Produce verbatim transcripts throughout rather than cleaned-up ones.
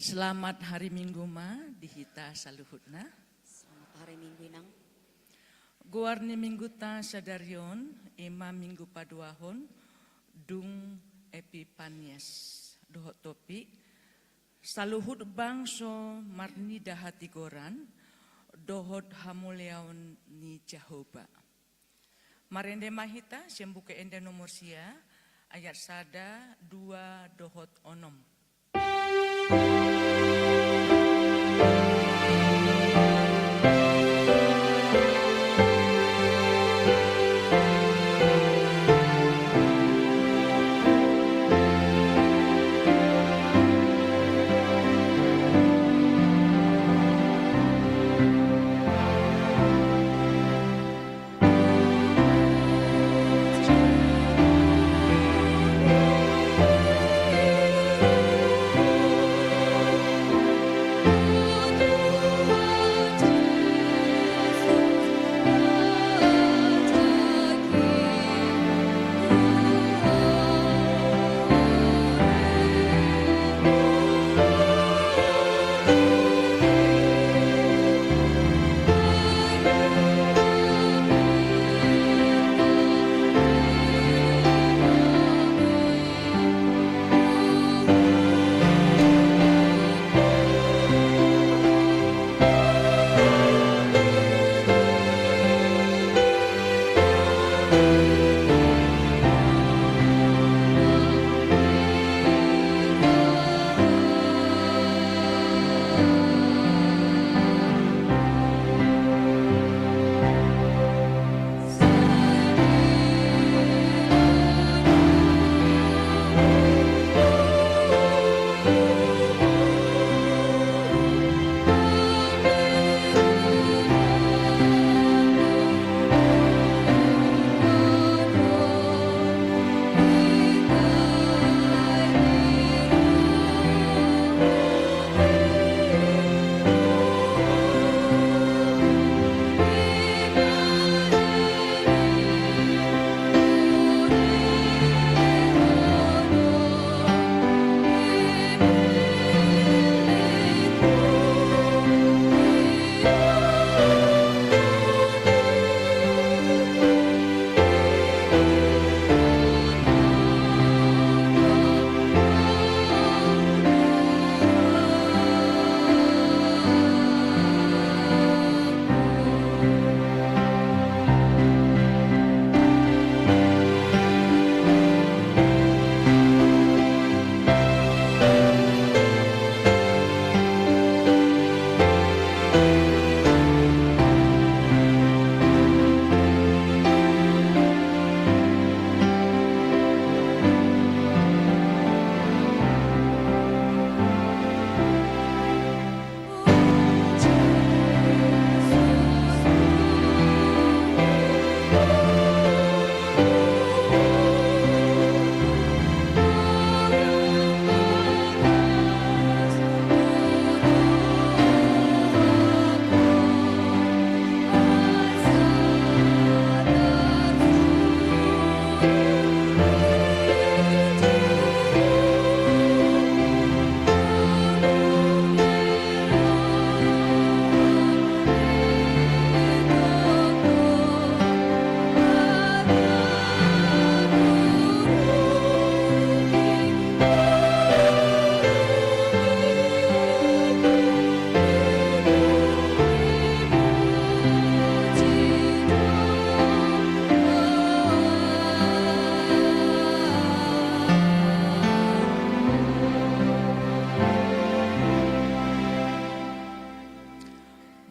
Selamat hari Minggu ma di hita saluhutna. Selamat hari Minggu, Inang. Goar ni Mingguta sadari on, i ma Minggu paduahon, dung Epipanias. Dohot topik, saluhut bangso marnida hatigoran, dohot hamuliaon ni Jahowa. Marende ma hita, sian Buku Ende nomor sia, ayat sada, dua, dohot onom.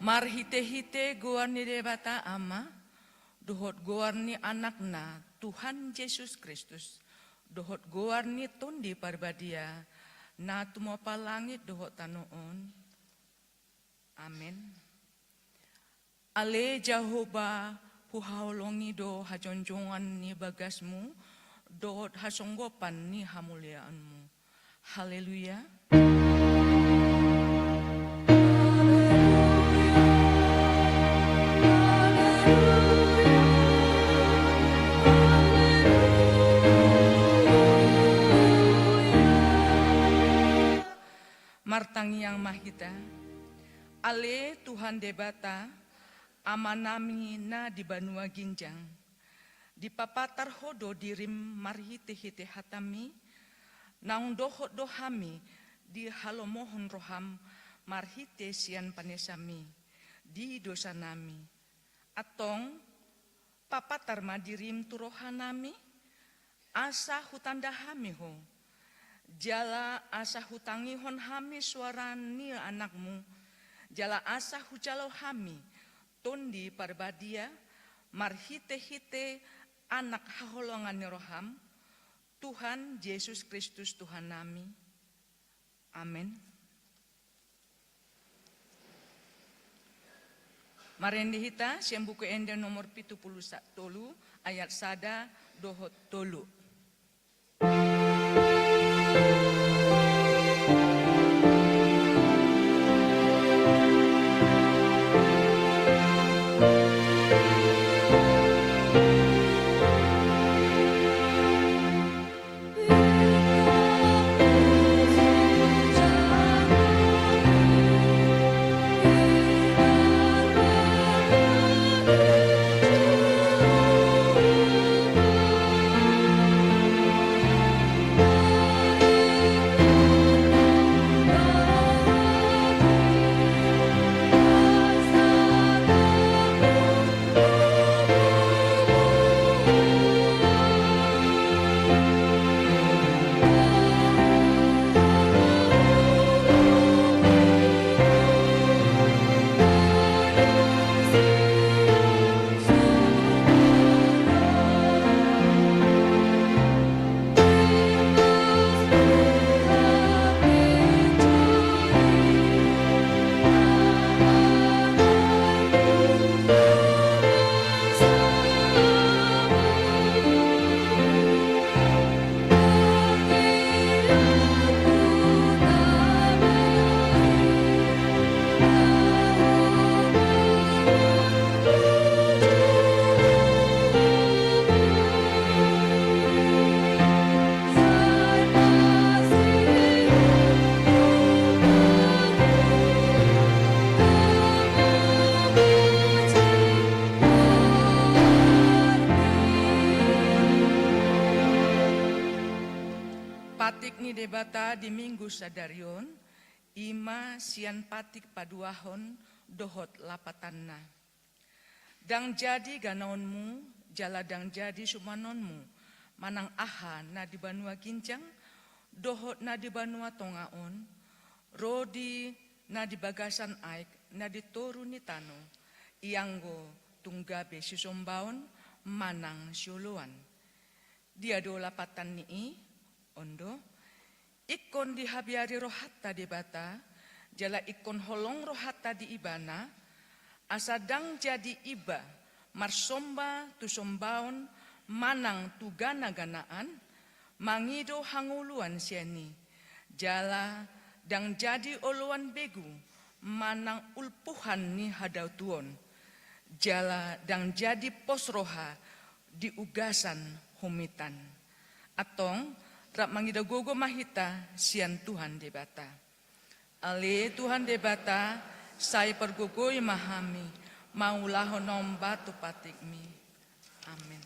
Marhitehite goar ni Debata Ama, dohot goar ni Anakna, Tuhan Jesus Kristus, dohot goar ni Tondi Parbadia, na tumompa langit dohot tano on. Amen. Ale Jahowa, huhaholongi do hajonjongan ni bagasmu, dohot hasonggopan ni hamuliaonmu. Haleluya. Martang- Tangiang ma hita. Ale Tuhan Debata, Amanami na di banua ginjang, dipapatar Ho do dirim marhitehite hataMi, naung dohot do hami dihalomohon rohaM marhite sian panesaMi di dosanami. Antong, papatar ma dirim tu rohanami, asa hutanda hami Ho. Jala asa hutangihon hami suara ni AnakMu, jala asa hujalo hami Tondi Parbadia, marhitehite Anak haholongan ni rohaM, Tuhan Jesus Kristus Tuhannami. Amen. Marende hita sian Buku Ende nomor pitu pulu sa-, tolu, ayat sada dohot tolu. Patik ni Debata di Minggu sadari on, i ma sian Patik paduahon dohot lapatanna. Ndang jadi ganaonmu, jala ndang jadi sumanonmu, manang aha na di banua ginjang, dohot na di banua tonga on, ro di na di bagasan aek na di toru ni tano, ianggo tung gabe sisombaon manang sioloan. Dia do lapatan ni i? On do, ingkon dihabiari rohanta Debata, jala ingkon holong rohanta di Ibana, asa ndang jadi iba marsomba tu sombaon manang tu ganaganaan, mangido hangoluan sian i, jala ndang jadi oloan begu manang ulpuhan ni hadatuon, jala ndang jadi pos roha di ugasan humitan. Antong, rap mangido gogo ma hita sian Tuhan Debata. Ale Tuhan Debata, sai pargogoi ma hami mangulahon na umbahen tu patikmi. Amen.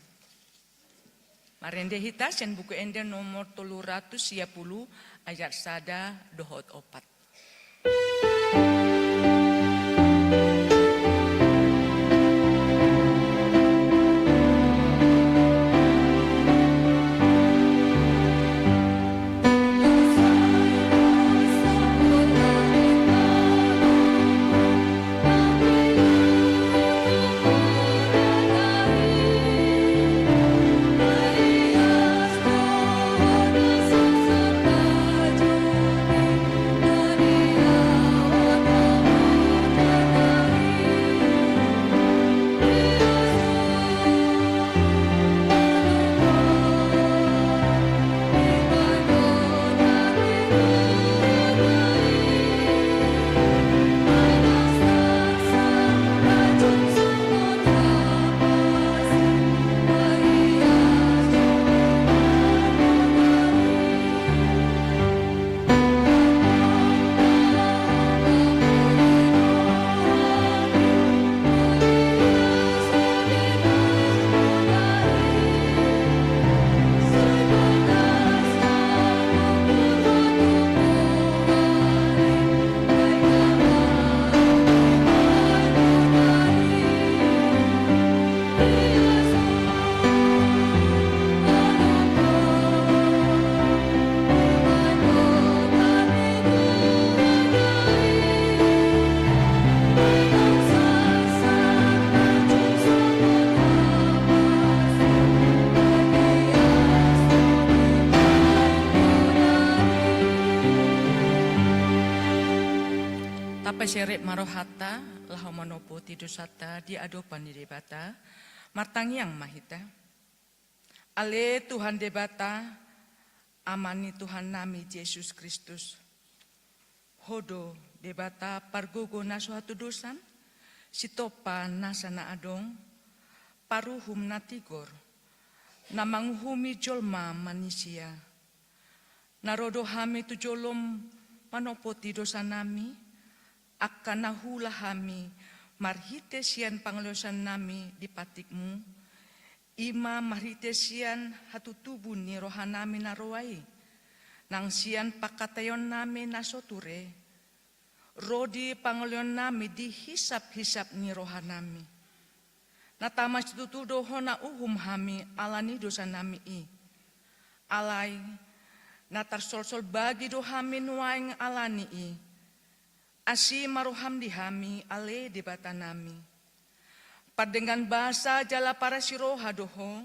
Marende hita sian Buku Ende nomor tolu ratus sia pulu, ayat sada dohot opat. Paserep ma rohanta, laho manopoti dosanta di adopan ni Debata. Martangiang ma hita. Ale Tuhan Debata, Ama ni Tuhannami Jesus Kristus. Ho do Debata pargogo na so hatudosan, sitompa nasa na adong, paruhum na tigor, na manguhumi jolma manisia. Na ro do hami tu jolom manopoti dosanami, angka na huula hami marhite sian pangalosionnami di patikmu, i ma marhite sian hatutubu ni rohanami na roa i, nang sian pangkataionnami na so ture, ro di pangolihonnami di hisap-hisap ni rohanami. Na tama situtu do hona uhum hami ala ni dosanami i. Alai, na tarsolsol bagi do hami nuaeng ala ni i. Asi ma roham di hami, ale Debatanami. Pardenggan basa jala parasiroha do ho,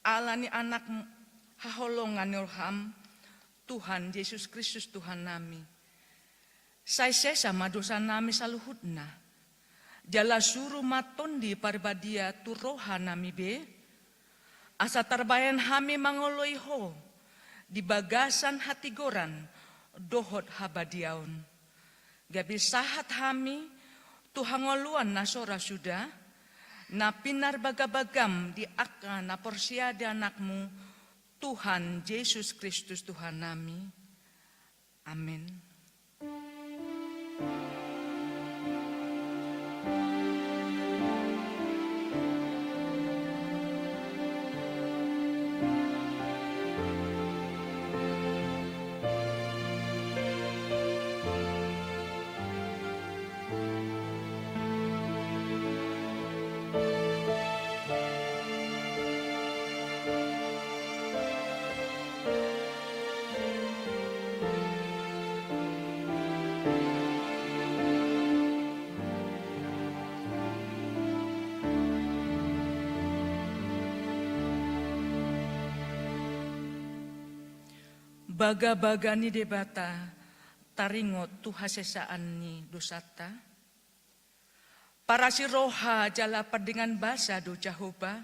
ala ni Anak haholongan ni roham, Tuhan Jesus Kristus Tuhannami. Sai sesa ma dosanami saluhutna. Jala suru ma Tondi Parbadia tu rohanami be, asa tarbahen hami mangoloi ho di bagasan hatigoran dohot habadiaon. Gabe sahat hami tu hangoluan na so ra suda, na pinarbagabagam di angka na porsea di Anakmu, Tuhan Jesus Kristus Tuhannami. Amen. Bagabaga ni Debata taringot tu hasesaan ni dosanta. Parasiroha jala pardenggan basa do Jahowa,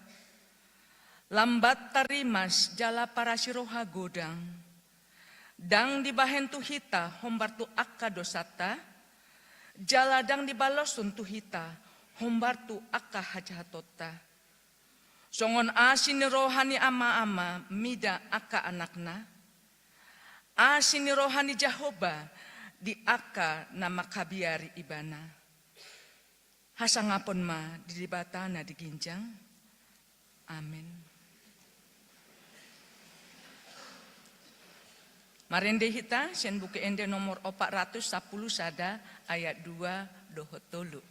lambat tarimas jala parasiroha godang. Ndang dibahen tu hita hombar tu angka dosanta, jala ndang dibaloshon tu hita hombar tu angka hajahatonta. Songon asi ni roha ni ama-ama mida angka anakna, asi ni roha ni Jahowa di angka na manghabiari Ibana. Hasangapon ma di Debata na di ginjang. Amen. Marende hita sian Buku Ende nomor opat ratus sampulu sada, ayat dua dohot tolu.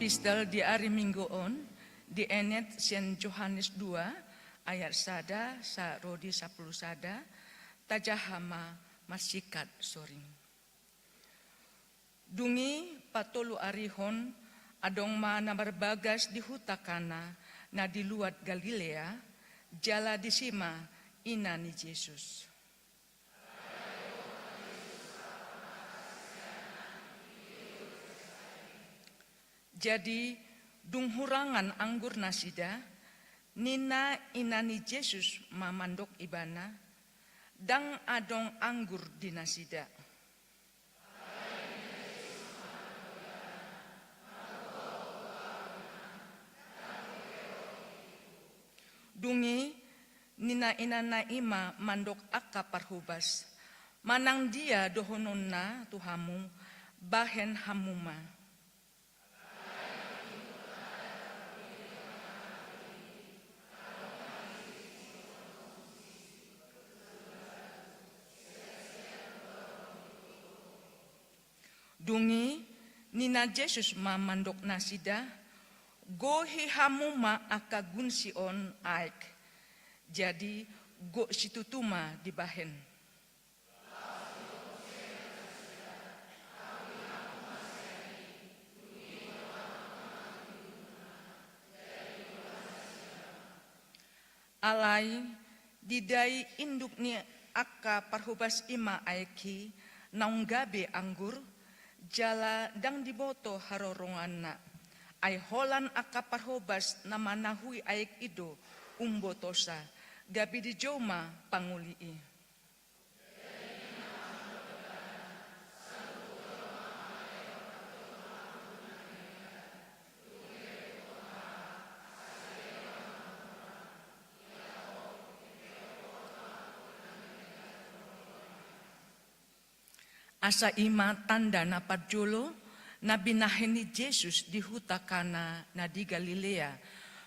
Epistel di ari Minggu on dienet sian Johannes dua ayat sada sahat ro di sampulu sada. Tajaha ma marsingkat soring. Dung i patolu arihon adong ma na marbagas di huta Kana na di luat Galilea, jala disi ma ina ni Jesus. Jadi, dung hurangan anggur nasida, ninna ina ni Jesus ma mandok ibana, ndang adong anggur di nasida. Dung i ninna inanna i ma mandok angka parhobas, manang dia dohononna tu hamu, bahen hamu ma. Dung i ninna Jesus ma mandok nasida, gohi hamu ma angka gunsi on aek. Jadi gok situtu ma dibahen. Alai didai induk ni angka parhobas i ma aek i naung gabe anggur, jala ndang diboto haroronganna. Ai holan angka parhobas na manahui aek i do umbotosa, gabe dijou ma pangoli i. Asa i ma tanda na parjolo na binahen ni Jesus di huta Kana na di Galilea,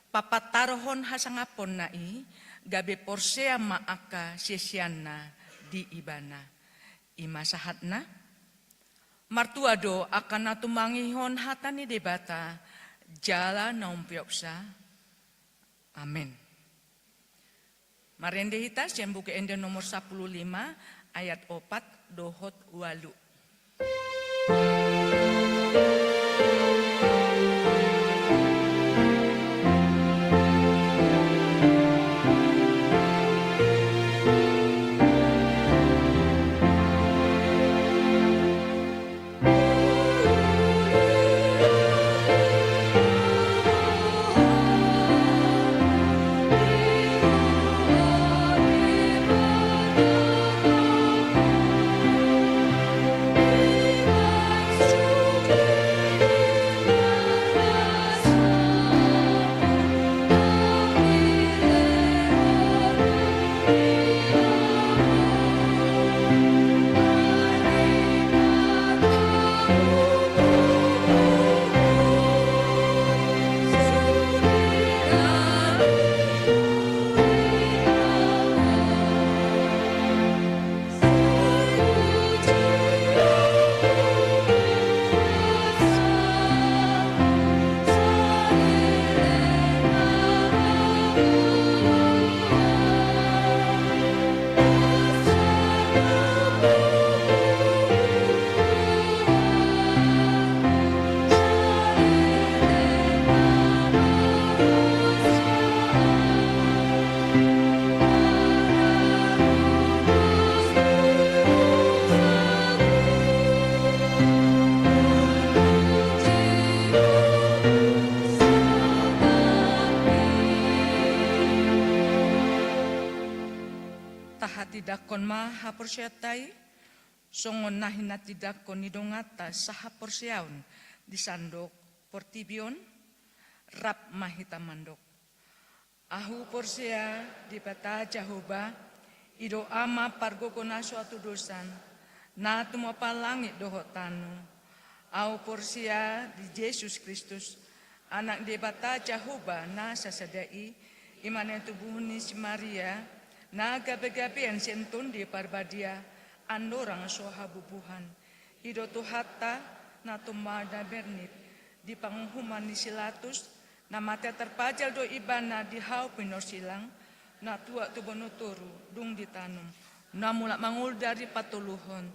papatarhon hasangaponna i, gabe porsea ma angka siseanna di ibana. I ma sahatna. Martua do angka na tumangihon hata ni Debata jala na umpeopsa. Amen. Marende hita sian Buku Ende nomor sampulu lima ayat opat dohot ualu. Tahatindangkon ma haporseaonta i, songon na hinatindangkon ni donganta sahaporseaon di sandok portibi on. Rap ma hita mandok. Ahu porsea di Debata Jahowa, i do Ama pargogo na so hatudosan, na tumompa langit dohot tano. Ahu porsea di Jesus Kristus, Anak Debata Jahowa na sasada i, i ma na tubu ni si Maria, na gabegabean sian Tondi Parbadia, andorang so habubuhan. I do Tuhanta, na tumompa na bernit, Di panguhuman ni si Latus, na mate tarpajal do ibana di hau pinorsilang, na tuat tu bonotoru, dung di tano, na mulak mangolu dari patoluhon,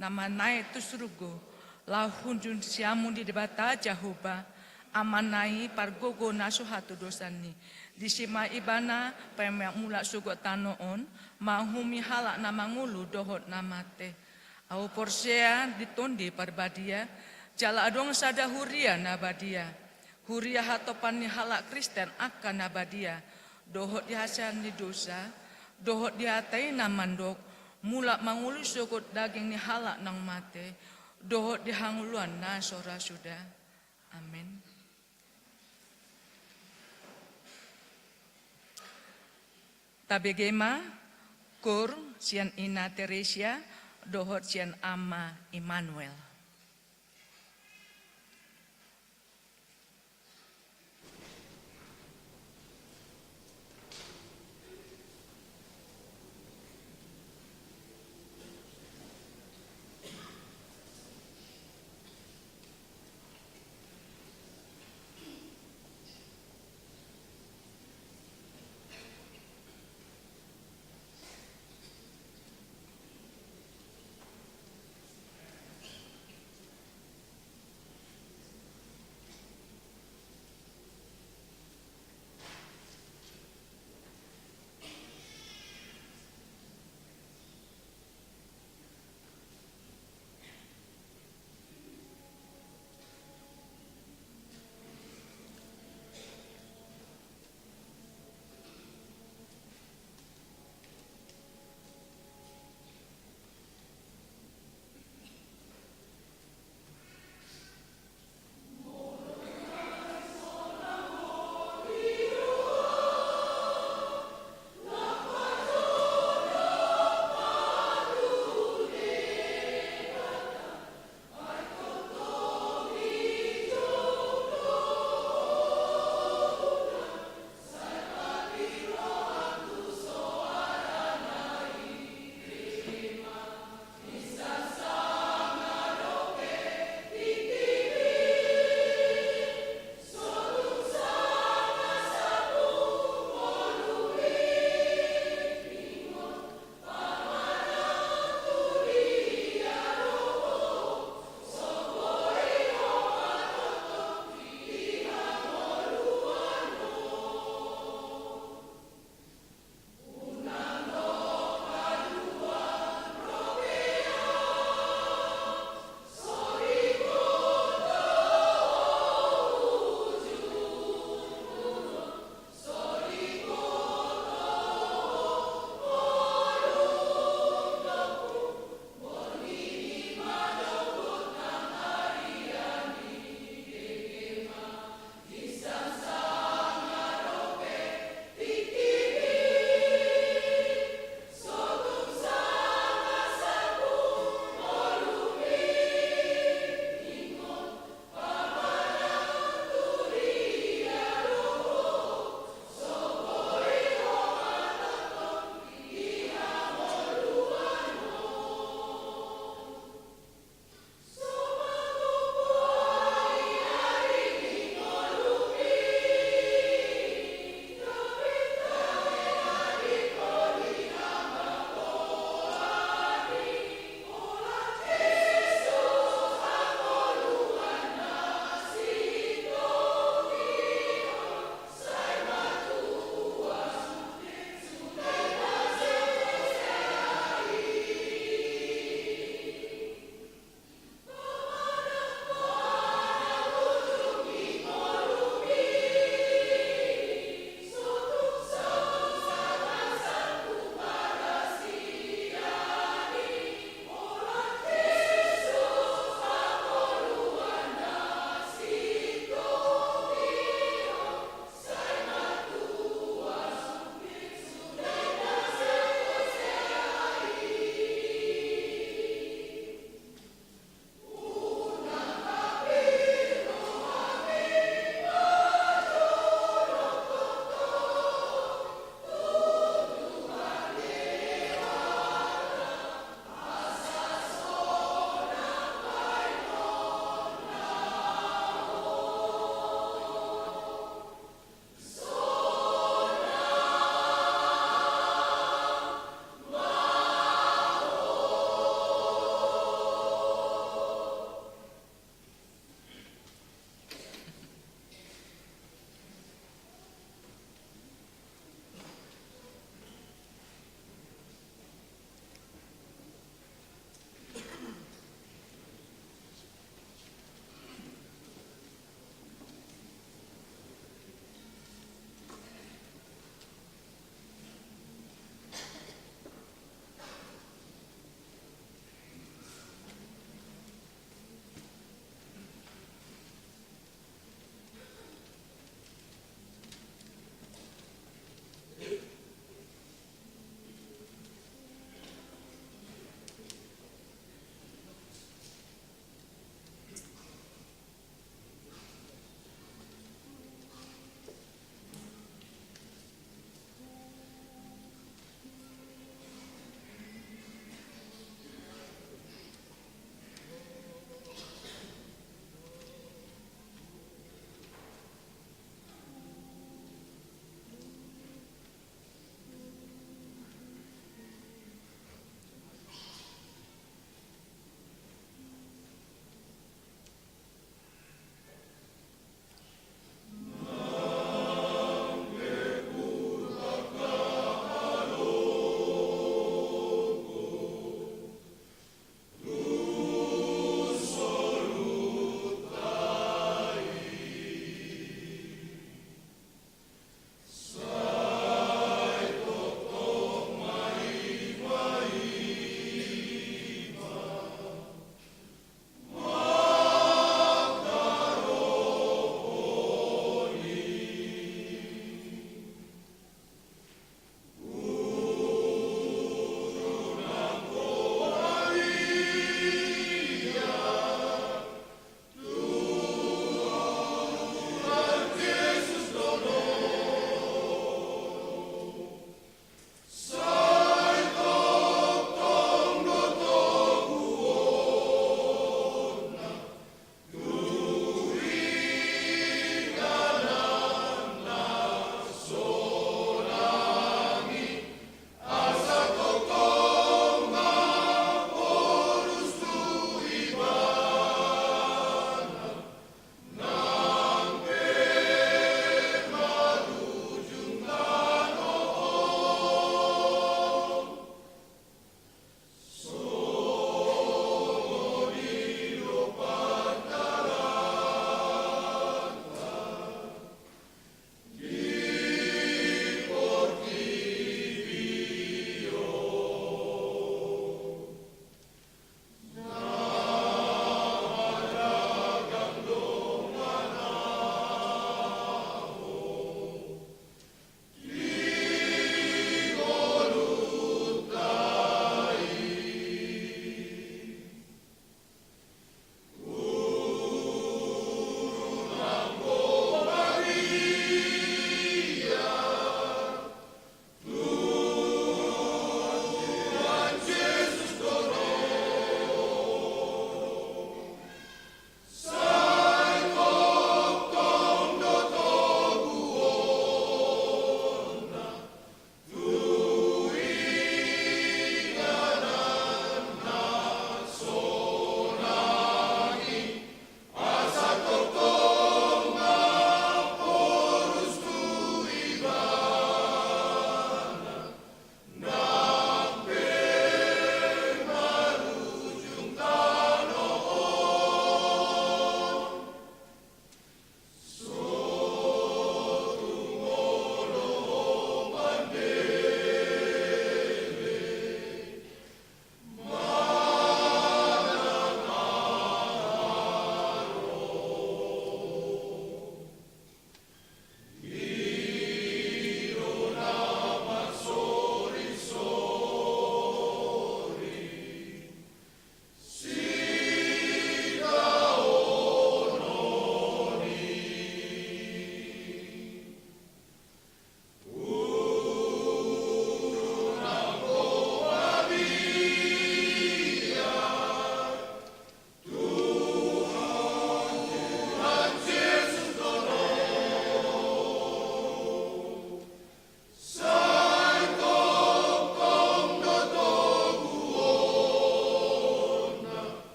na manaek tu surgo, laho hunjun siamun di Debata Jahowa, Amana i pargogo na so hatudosan i. Disi ma ibana paima mulak sogot tano on, manguhumi halak na mangolu dohot na mate. Ahu porsea di Tondi Parbadia, jala adong sada huria na badia. Huria hatopan ni halak Kristen angka na badia, dohot di hasesaan ni dosa, dohot di hata i na mandok, mulak mangolu sogot daging ni halak naung mate, dohot di hangoluan na so ra suda. Amen. Tabege ma, koor sian Ina Teresia, dohot sian Ama Immanuel.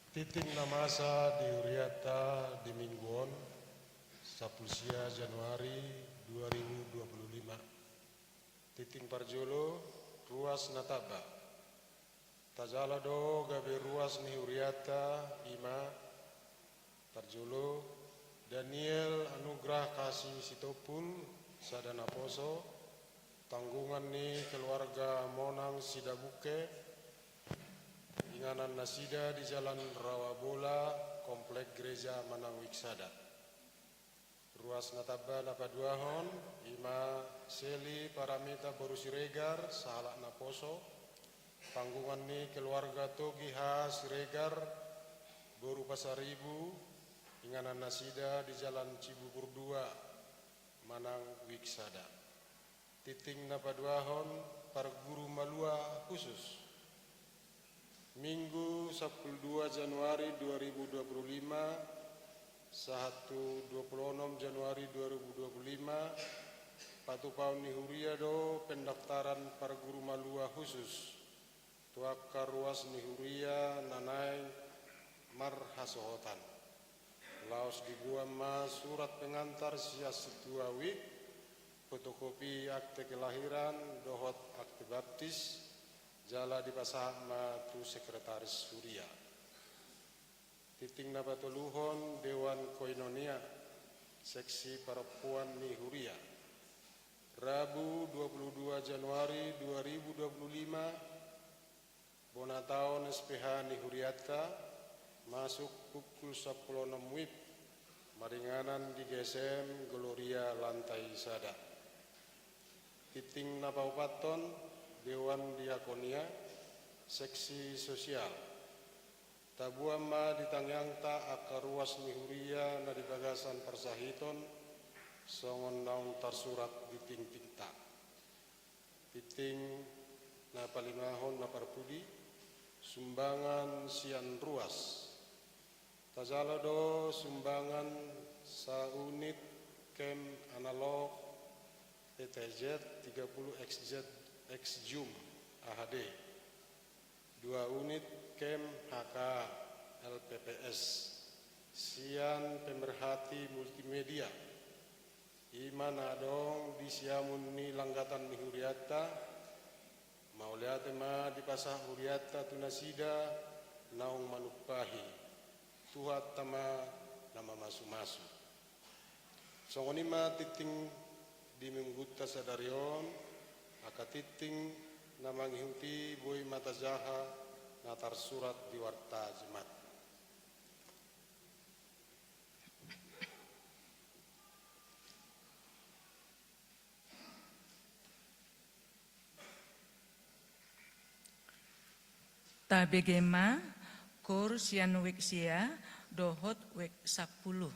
Tingting na masa di huriata di minggu on, sampulu sia Januari dua ribu dua puluh lima. Tingting parjolo, ruas na tamba. Tajalo do gabe ruas ni huriata, i ma: Parjolo, Daniel Anugrah Kasih Sitompul, sada naposo, tanggungan ni keluarga Monang Sidabungke, inganan nasida di Jalan Rawabola, Komplek Gereja Manang Wik sada. Ruas na tamba na paduahon, i ma Seli Paramita boru Siregar, sahalak naposo, tanggungan ni keluarga Togi H Siregar, boru Pasaribu, inganan nasida di Jalan Cibubur dua, Manang Wik sada. Tingting na paduahon, parguru malua khusus. Minggu sampulu dua Januari dua ribu dua puluh lima, sahat tu dua puluh onom Januari dua ribu dua puluh lima, patupaon ni huria do pendaftaran parguru malua khusus tu angka ruas ni huria na naeng marhasohotan. Laos diboan ma surat pengantar sian situa wik, fotokopi akte kelahiran dohot akte baptis, jala dipasahat ma tu sekretaris huria. Tingting na patoluhon, Dewan Koinonia, seksi parompuan ni huria. Rabu dua puluh dua Januari dua ribu dua puluh lima, bona taon S P H ni hurianta, masuk pukul sampulu onom wib, maringanan di G S M Gloria lantai sada. Tingting na paopathon, Dewan Diakonia, seksi sosial. Taboan ma di tangiangta angka ruas ni huria na di bagasan parsahiton, songon naung tarsurat di tingtingta. Tingting na palimahon na parpudi, sumbangan sian ruas. Tajalo do sumbangan saunit cam analog P T Z tiga puluh X Z X Zoom A H D, dua unit cam H K L P P S sian pemerhati multimedia, i ma na adong di siamun ni langgatan ni hurianta. Mauliate ma dipasahat hurianta tu nasida naung manumpahi. Tuhanta ma na mamasumasu. Songon i ma tingting di minggunta sadari on, angka tingting na mangihuti boi ma tajaha na tarsurat di Warta Jumat. Tabege ma koor sian wik sia dohot wik sampulu.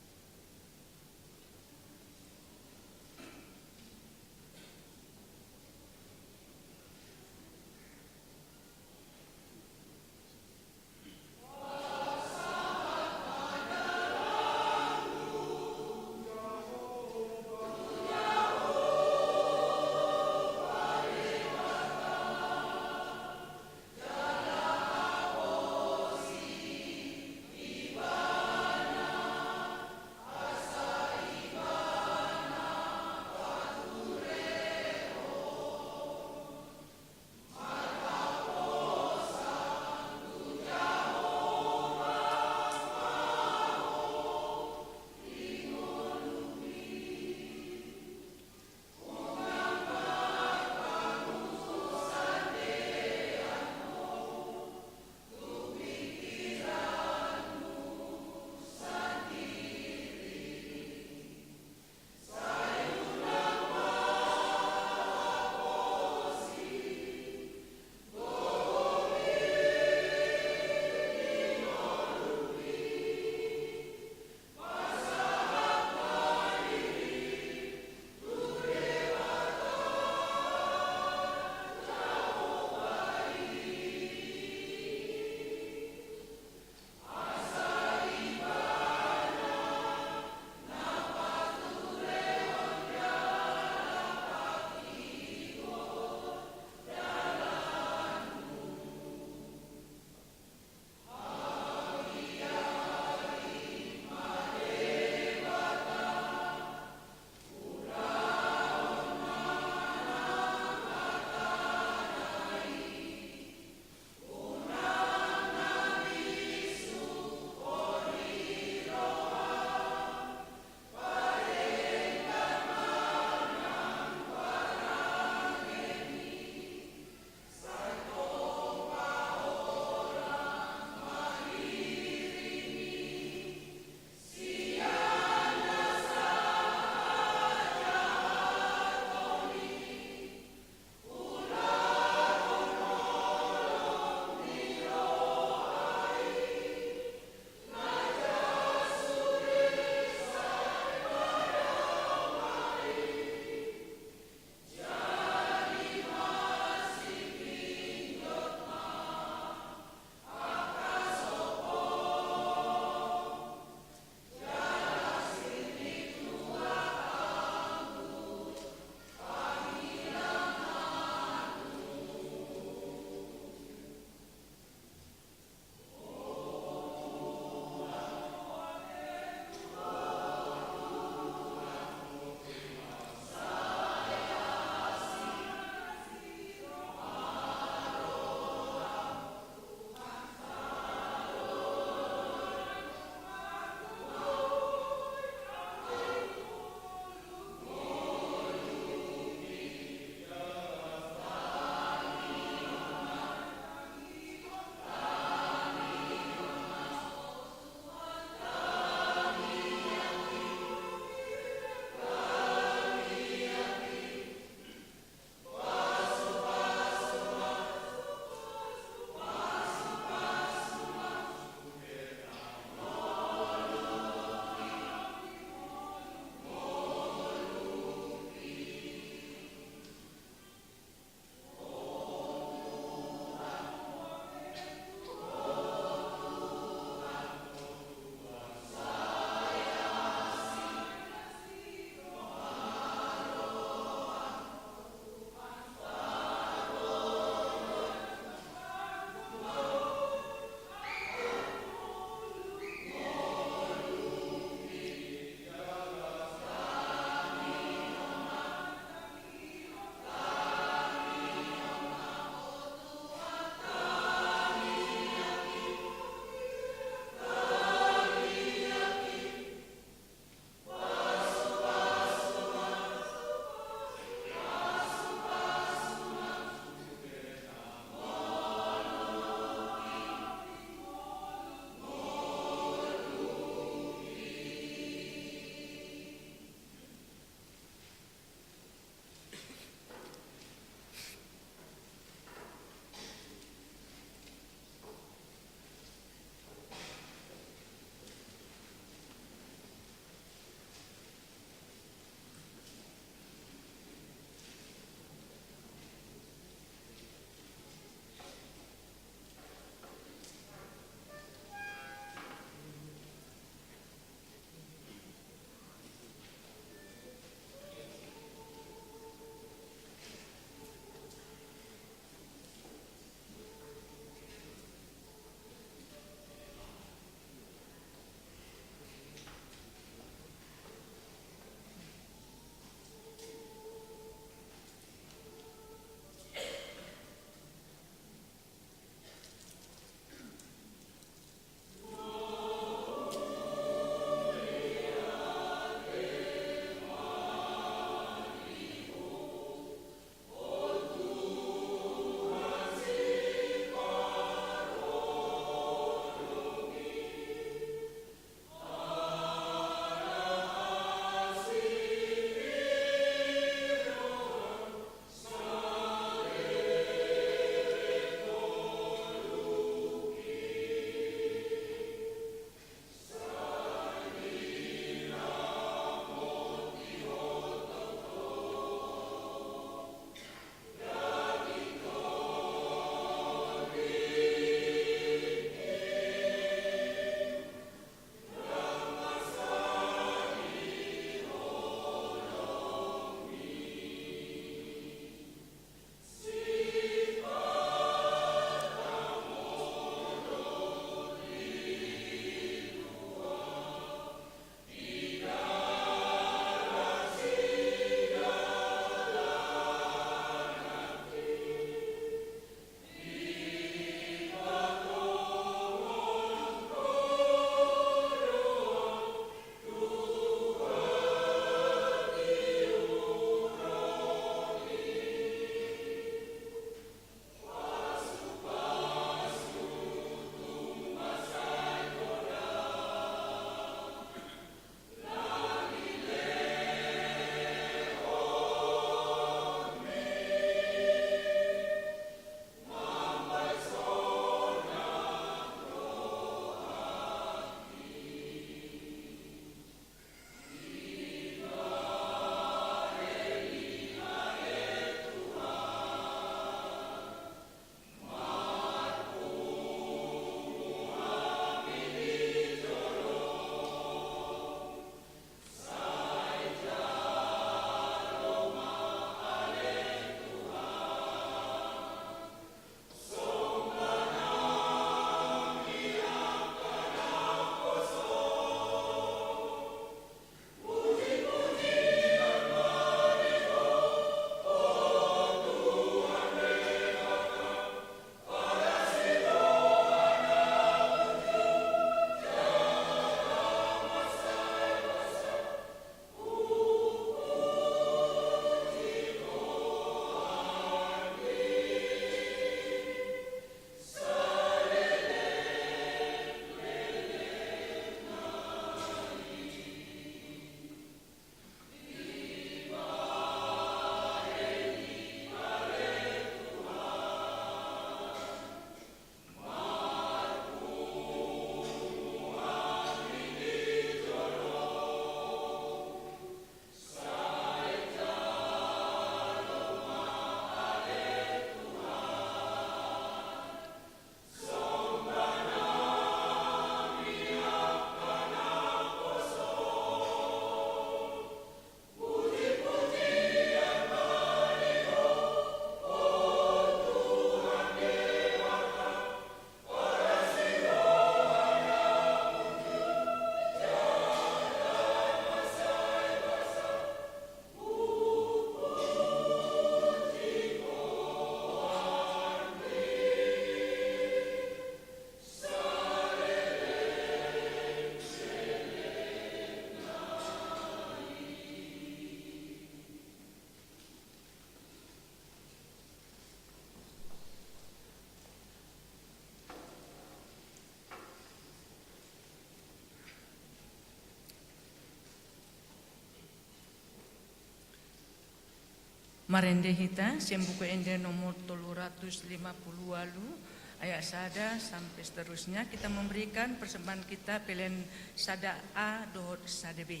Marende hita sian Buku Ende nomor tolu ratus lima puluh ualu, ayat sada sampai seterusnya. Kita memberikan persembahan kita, pelean sada A dohot sada B.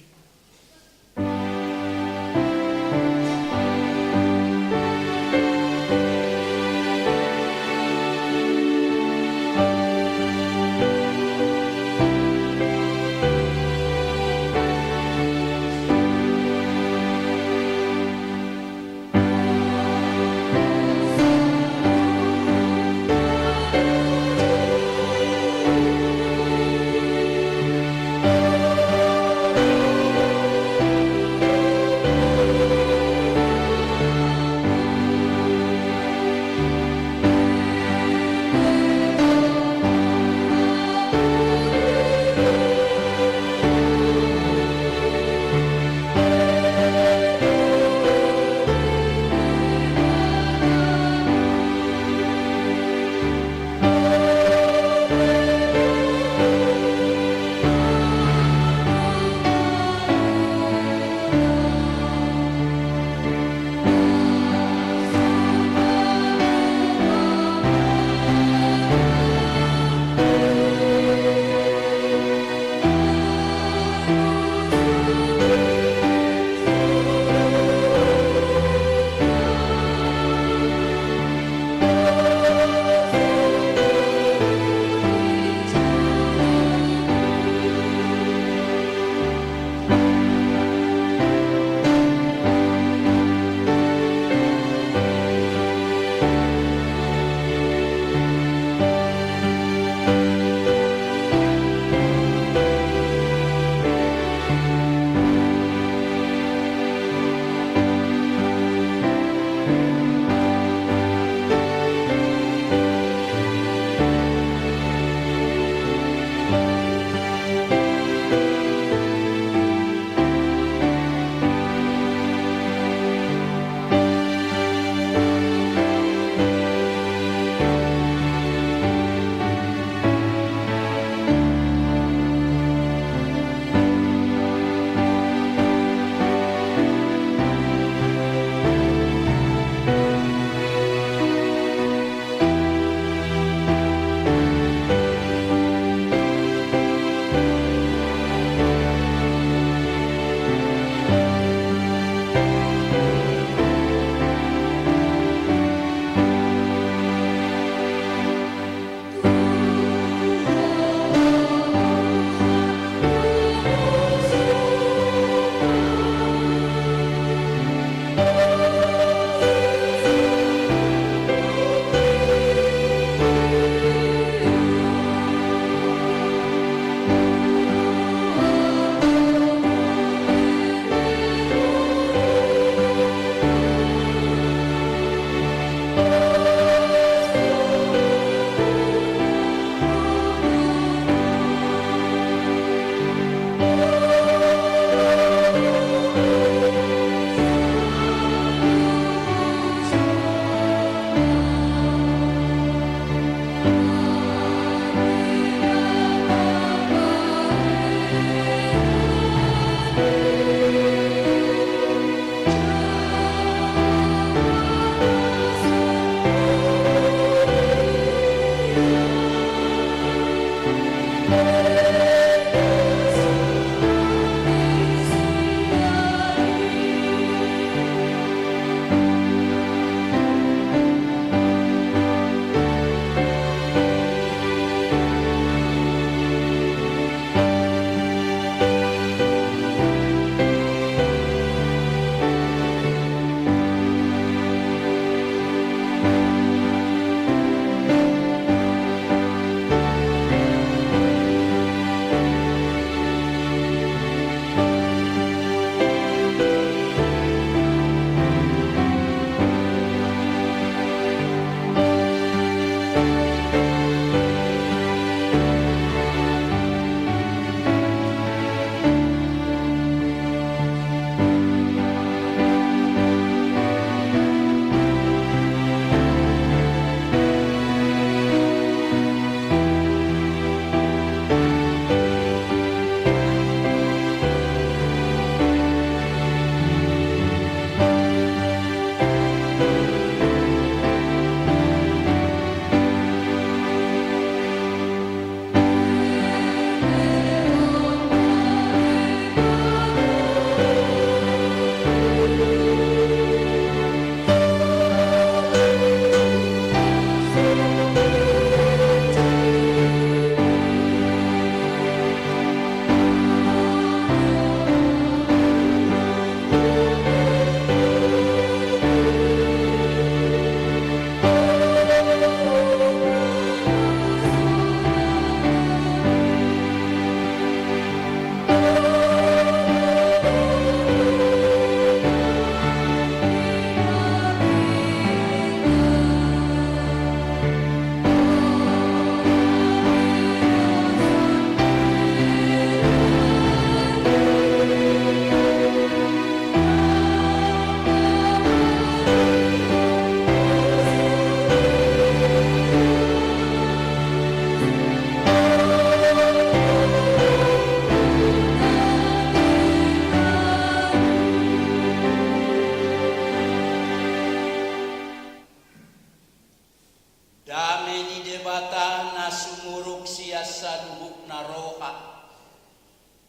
Ni Debata na sumurung sian saluhutna roha,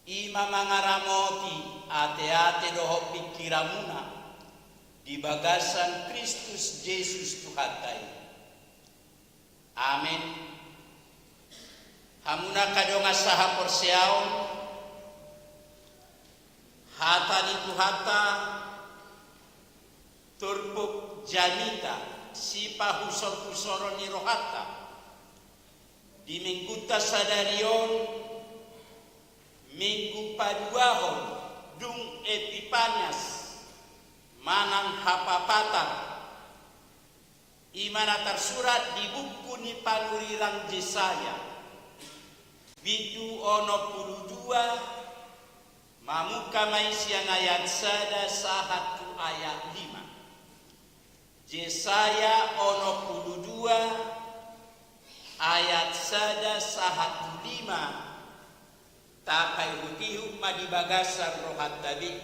i ma mangaramoti ateate dohot pingkiranmuna di bagasan Kristus Jesus Tuhanta i. Amen. Hamu angka dongan sahaporseaon, hata ni Tuhanta turpuk jamita, sipahusorhusoron ni rohanta di Minggunta sadari on, Minggu paduahon dung Epipanias manang Hapapatan. I ma na tarsurat di buku ni panurirang Jesaya, bindu onom pulu dua, mamungka ma i sian ayat sada sahat tu ayat lima. Jesaya onom pulu dua ayat sada sahat tu lima. Tapaihutihut ma di bagasan rohanta be.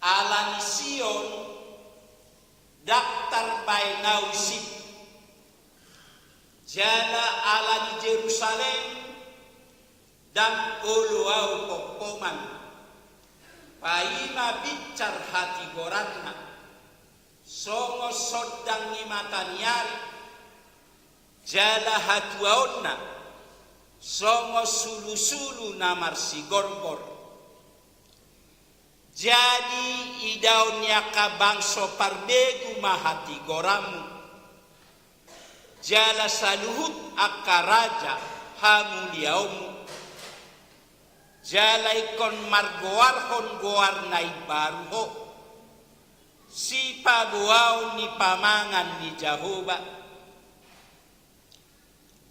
Ala ni Sion ndang tarbaen ahu sip, jala ala ni Jerusalem ndang olo ahu pompoman. Paima binsar hatigoranna songon sondang ni mataniari, jala hatuaonna songon sulusulu na marsigorgor. Jadi idaon ni angka bangso parbegu ma hatigoranmu, jala saluhut angka raja hamuliaonmu. Jala ingkon margoarhon goar na imbaru ho, sipaboaon ni pamangan ni Jahowa.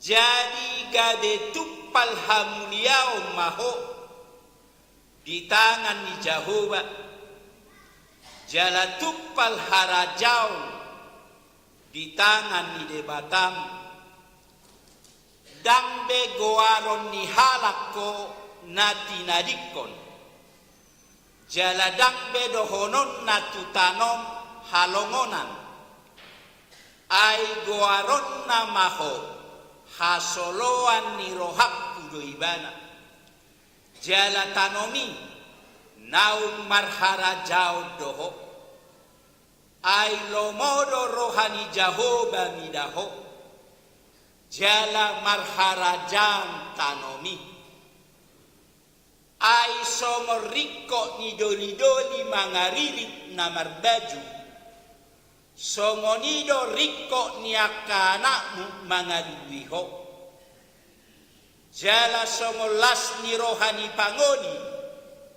Jadi gabe tumpal hamuliaon ma ho di tangan ni Jahowa, jala tumpal harajaon di tangan ni Debatam. Ndang be goaron ni halak ho na tinadingkon, jala ndang be dohononna tu tano halongonan. Ai goaronna ma ho, hasoloan ni rohangku do ibana. Jala tanomi, naung marharajaon do ho. Ai lomo do roha ni Jahowa mida ho, jala marharajaon tanomi. Ai songon ringkot ni dolidoli mangaririt na marbaju, songon i do ringkot ni angka anakmu mangalului ho. Jala songon las ni roha ni pangoli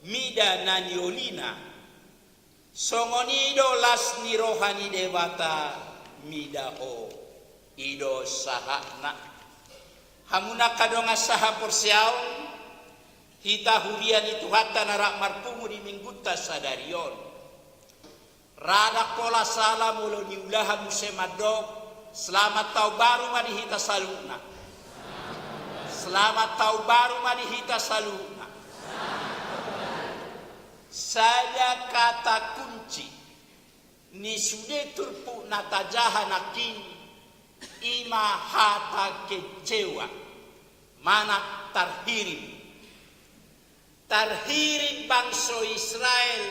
mida na niolina, songon i do las ni roha ni Debata mida ho. I do sahatna. Hamu angka dongan sahaporseaon, hita huria ni Tuhanta na rap marpungu di Minggunta sadari on. Rada pola sala molo niulahan muse mandok, selamat tahun baru ma di hita saluhutna. Selamat tahun baru ma di hita saluhutna. Sada kata kunci ni sude turpuk na tajaha nangkin, i ma hata kecewa, manang tarhirim. Tarhirim bangso Israel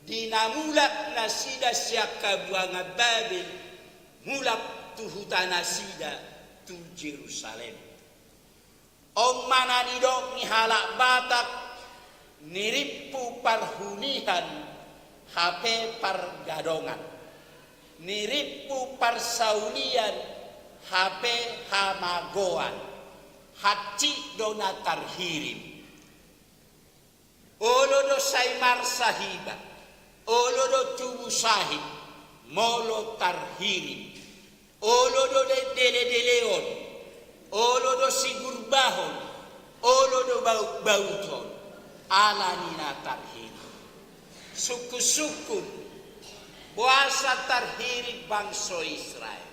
di na mulak nasida sian habuangan Babel, mulak tu huta nasida, tu Jerusalem. On ma na nidok ni halak Batak, nirimpu parhulihan hape pargadongan, nirimpu parsaulian hape hamagoan. Hansit do na tarhirim. Olo do sai marsahiba, olo do tubu sahit, molo tarhirim. Olo do de-, deledeleon, olo do sigurbahon, olo do bau-, bauton, ala ni na tarhirim. Sungkunsungkun, boasa tarhirim bangso Israel?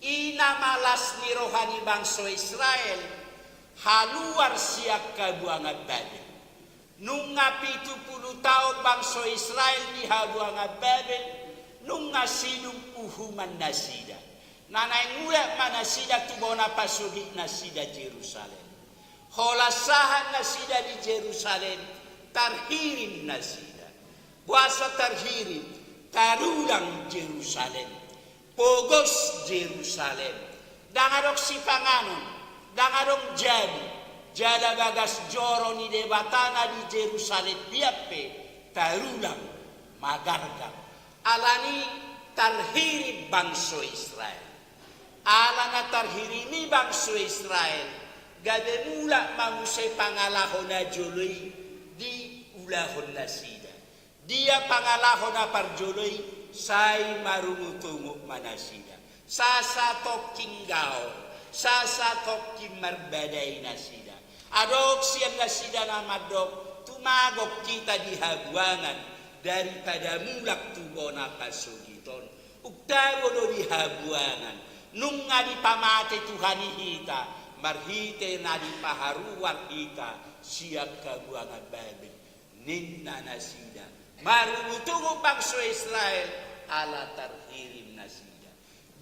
I na ma las ni roha ni bangso Israel haluar sian habuangan Babel. Nunga pitu pulu taon bangso Israel di habuangan Babel, Nunga sidung uhuman nasida. Na naeng mulak ma nasida tu bona pasogit nasida Jerusalem. Holan sahat nasida di Jerusalem, tarhirim nasida. Boasa tarhirim? Tarulang Jerusalem. Pogos Jerusalem. Ndang adong sipanganon, ndang adong jabu, jala bagas joro ni Debata na di Jerusalem hian pe tarulang, magargam. Alani tarhirim bangso Israel. Ala na tarhirim i bangso Israel, gabe mulak ma muse pangalaho na jolo i diulahon nasida. Dia pangalaho na parjolo i? Sai marungutungut ma nasida. Sasatongkin gaor, sasatongkin marbadai nasida. Adong sian nasida na mandok, tumagon hita di habuangan daripada mulak tu bona pasogit on. Ung tabo do di habuangan, nunga dipamate Tuhan i hita, marhite na dipaharuar hita sian habuangan Babel. Ninna nasida, marungutungut bangso Israel, ala tarhirim nasida.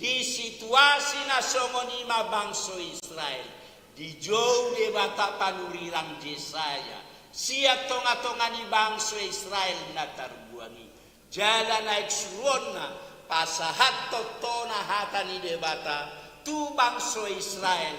Di situasi na songon i ma bangso Israel, dijou Debata panurirang Jesaya sian tongatonga ni bangso Israel na tarbuang i. Jala naeng suruonna pasahathon tona hata ni Debata tu bangso Israel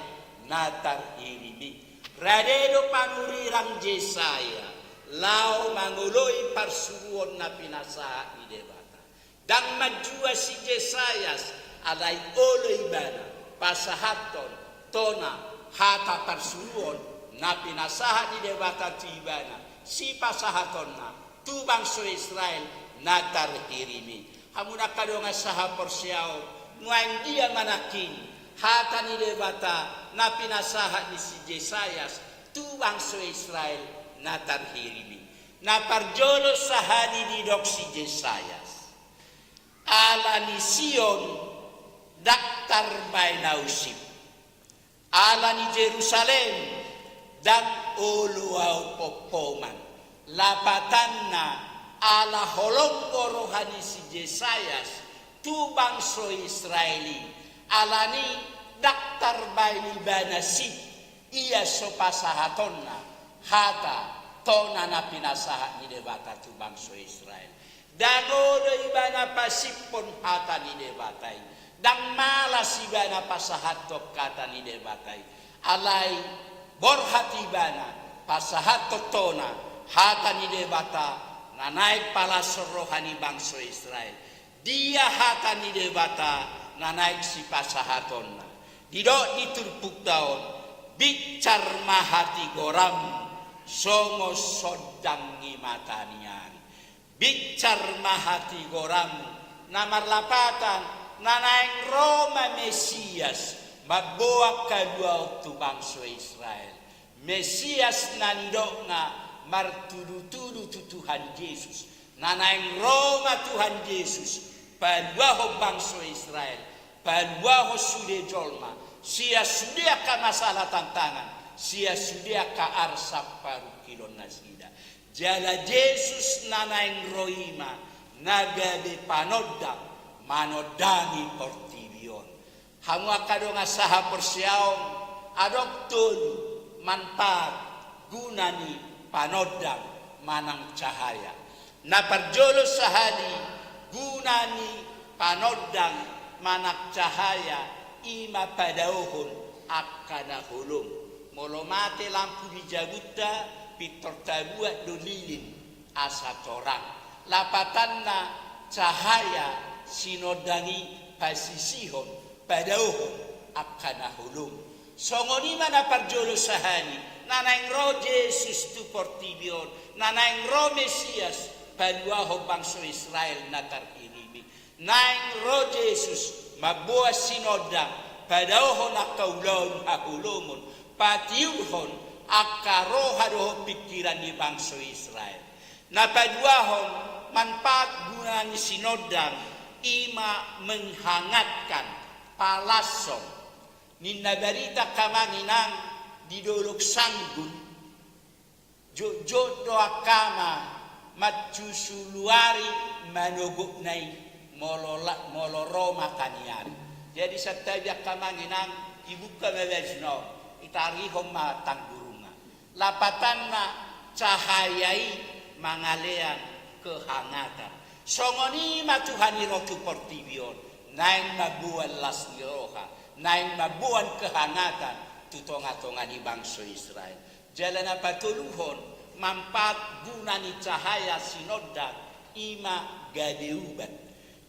na tarhirim i. Rade do panurirang Jesaya laho mangoloi parsuruon na pinasahat ni Debata. Ndang manjua si Jesayas, alai olo ibana pasahathon tona hata parsuruon na pinasahat ni Debata tu ibana, sipasahatonna tu bangso Israel na tarhirim i. Hamu angka dongan sahaporseaon, nuaeng dia ma nangkin hata ni Debata na pinasahat ni si Jesayas tu bangso Israel na tarhirim i? Na parjolo sahali didok si Jesayas, ala ni Sion ndang tarbaen ahu sip. Ala ni Jerusalem ndang olo ahu pompoman. Lapatanna, ala holong do roha ni si Jesayas tu bangso Israel i, alani ndang tarbaen ibana sip, ia so pasahatonna hata tona na pinasahat ni Debata tu bangso Israel. Ndang olo ibana pasiphon hata ni Debata i. Ndang malas ibana pasahathon hata ni Debata i. Alai borhat ibana pasahathon tona hata ni Debata na naeng palashon roha ni bangso Israel. Dia hata ni Debata na naeng sipasahatonna? Didok di turpukta on, binsar ma hatigoram songon sondang ni mata ni ari. Binsar ma hatigoram, na marlapatan, na naeng ro ma Mesias, mamboan haluaon tu bangso Israel. Mesias na nidokna martudutudu tu Tuhan Jesus. Na naeng ro ma Tuhan Jesus, paluahon bangso Israel, paluahon sude jolma sian sude angka masalah tantangan, sian sude angka arsak parungkilon nasida. Jala Jesus na naeng ro i ma na gabe panondang, manondangi portibi on. Hamu angka dongan sahaporseaon, adong tolu manfaat guna ni panondang manang cahaya. Na parjolo sahali guna ni panondang manang cahaya, i ma padaohon angka na holom. Molo mate lampu di jabunta, pintor tabuat do lilin asa torang. Lapatanna, cahaya sinondang i pasisihon, padaohon angka na holom. Songon i ma na parjolo sahali, na naeng ro Jesus tu portibi on, na naeng ro Mesias, paluahon bangso Israel na tarhirim i. Naeng ro Jesus mamboan sinondang, padaohon angka ulaon haholomon, patiurhon angka roha dohot pingkiran ni bangso Israel. Na paduahon, manfaat guna ni sinondang, i ma menghangatkan, palashon. Ninna barita angka amang inang, di Dolok Sanggun, jotjot do angka ama mancusu luari manogotna i, Molo la-, molo ro ma tani ari. Jadi santabi angka amang inang, ibungka ma bajuna on, itarihon ma tanggurungan. Lapatanna cahaya i mangalean kehangatan. Songon i ma Tuhan i ro tu portibi on, naeng mamboan las ni roha, naeng mamboan kehangatan tu tonga-tonga ni bangso Israel. Jala na patoluhon, manfaat guna ni cahaya sinondang i ma gabe ubat.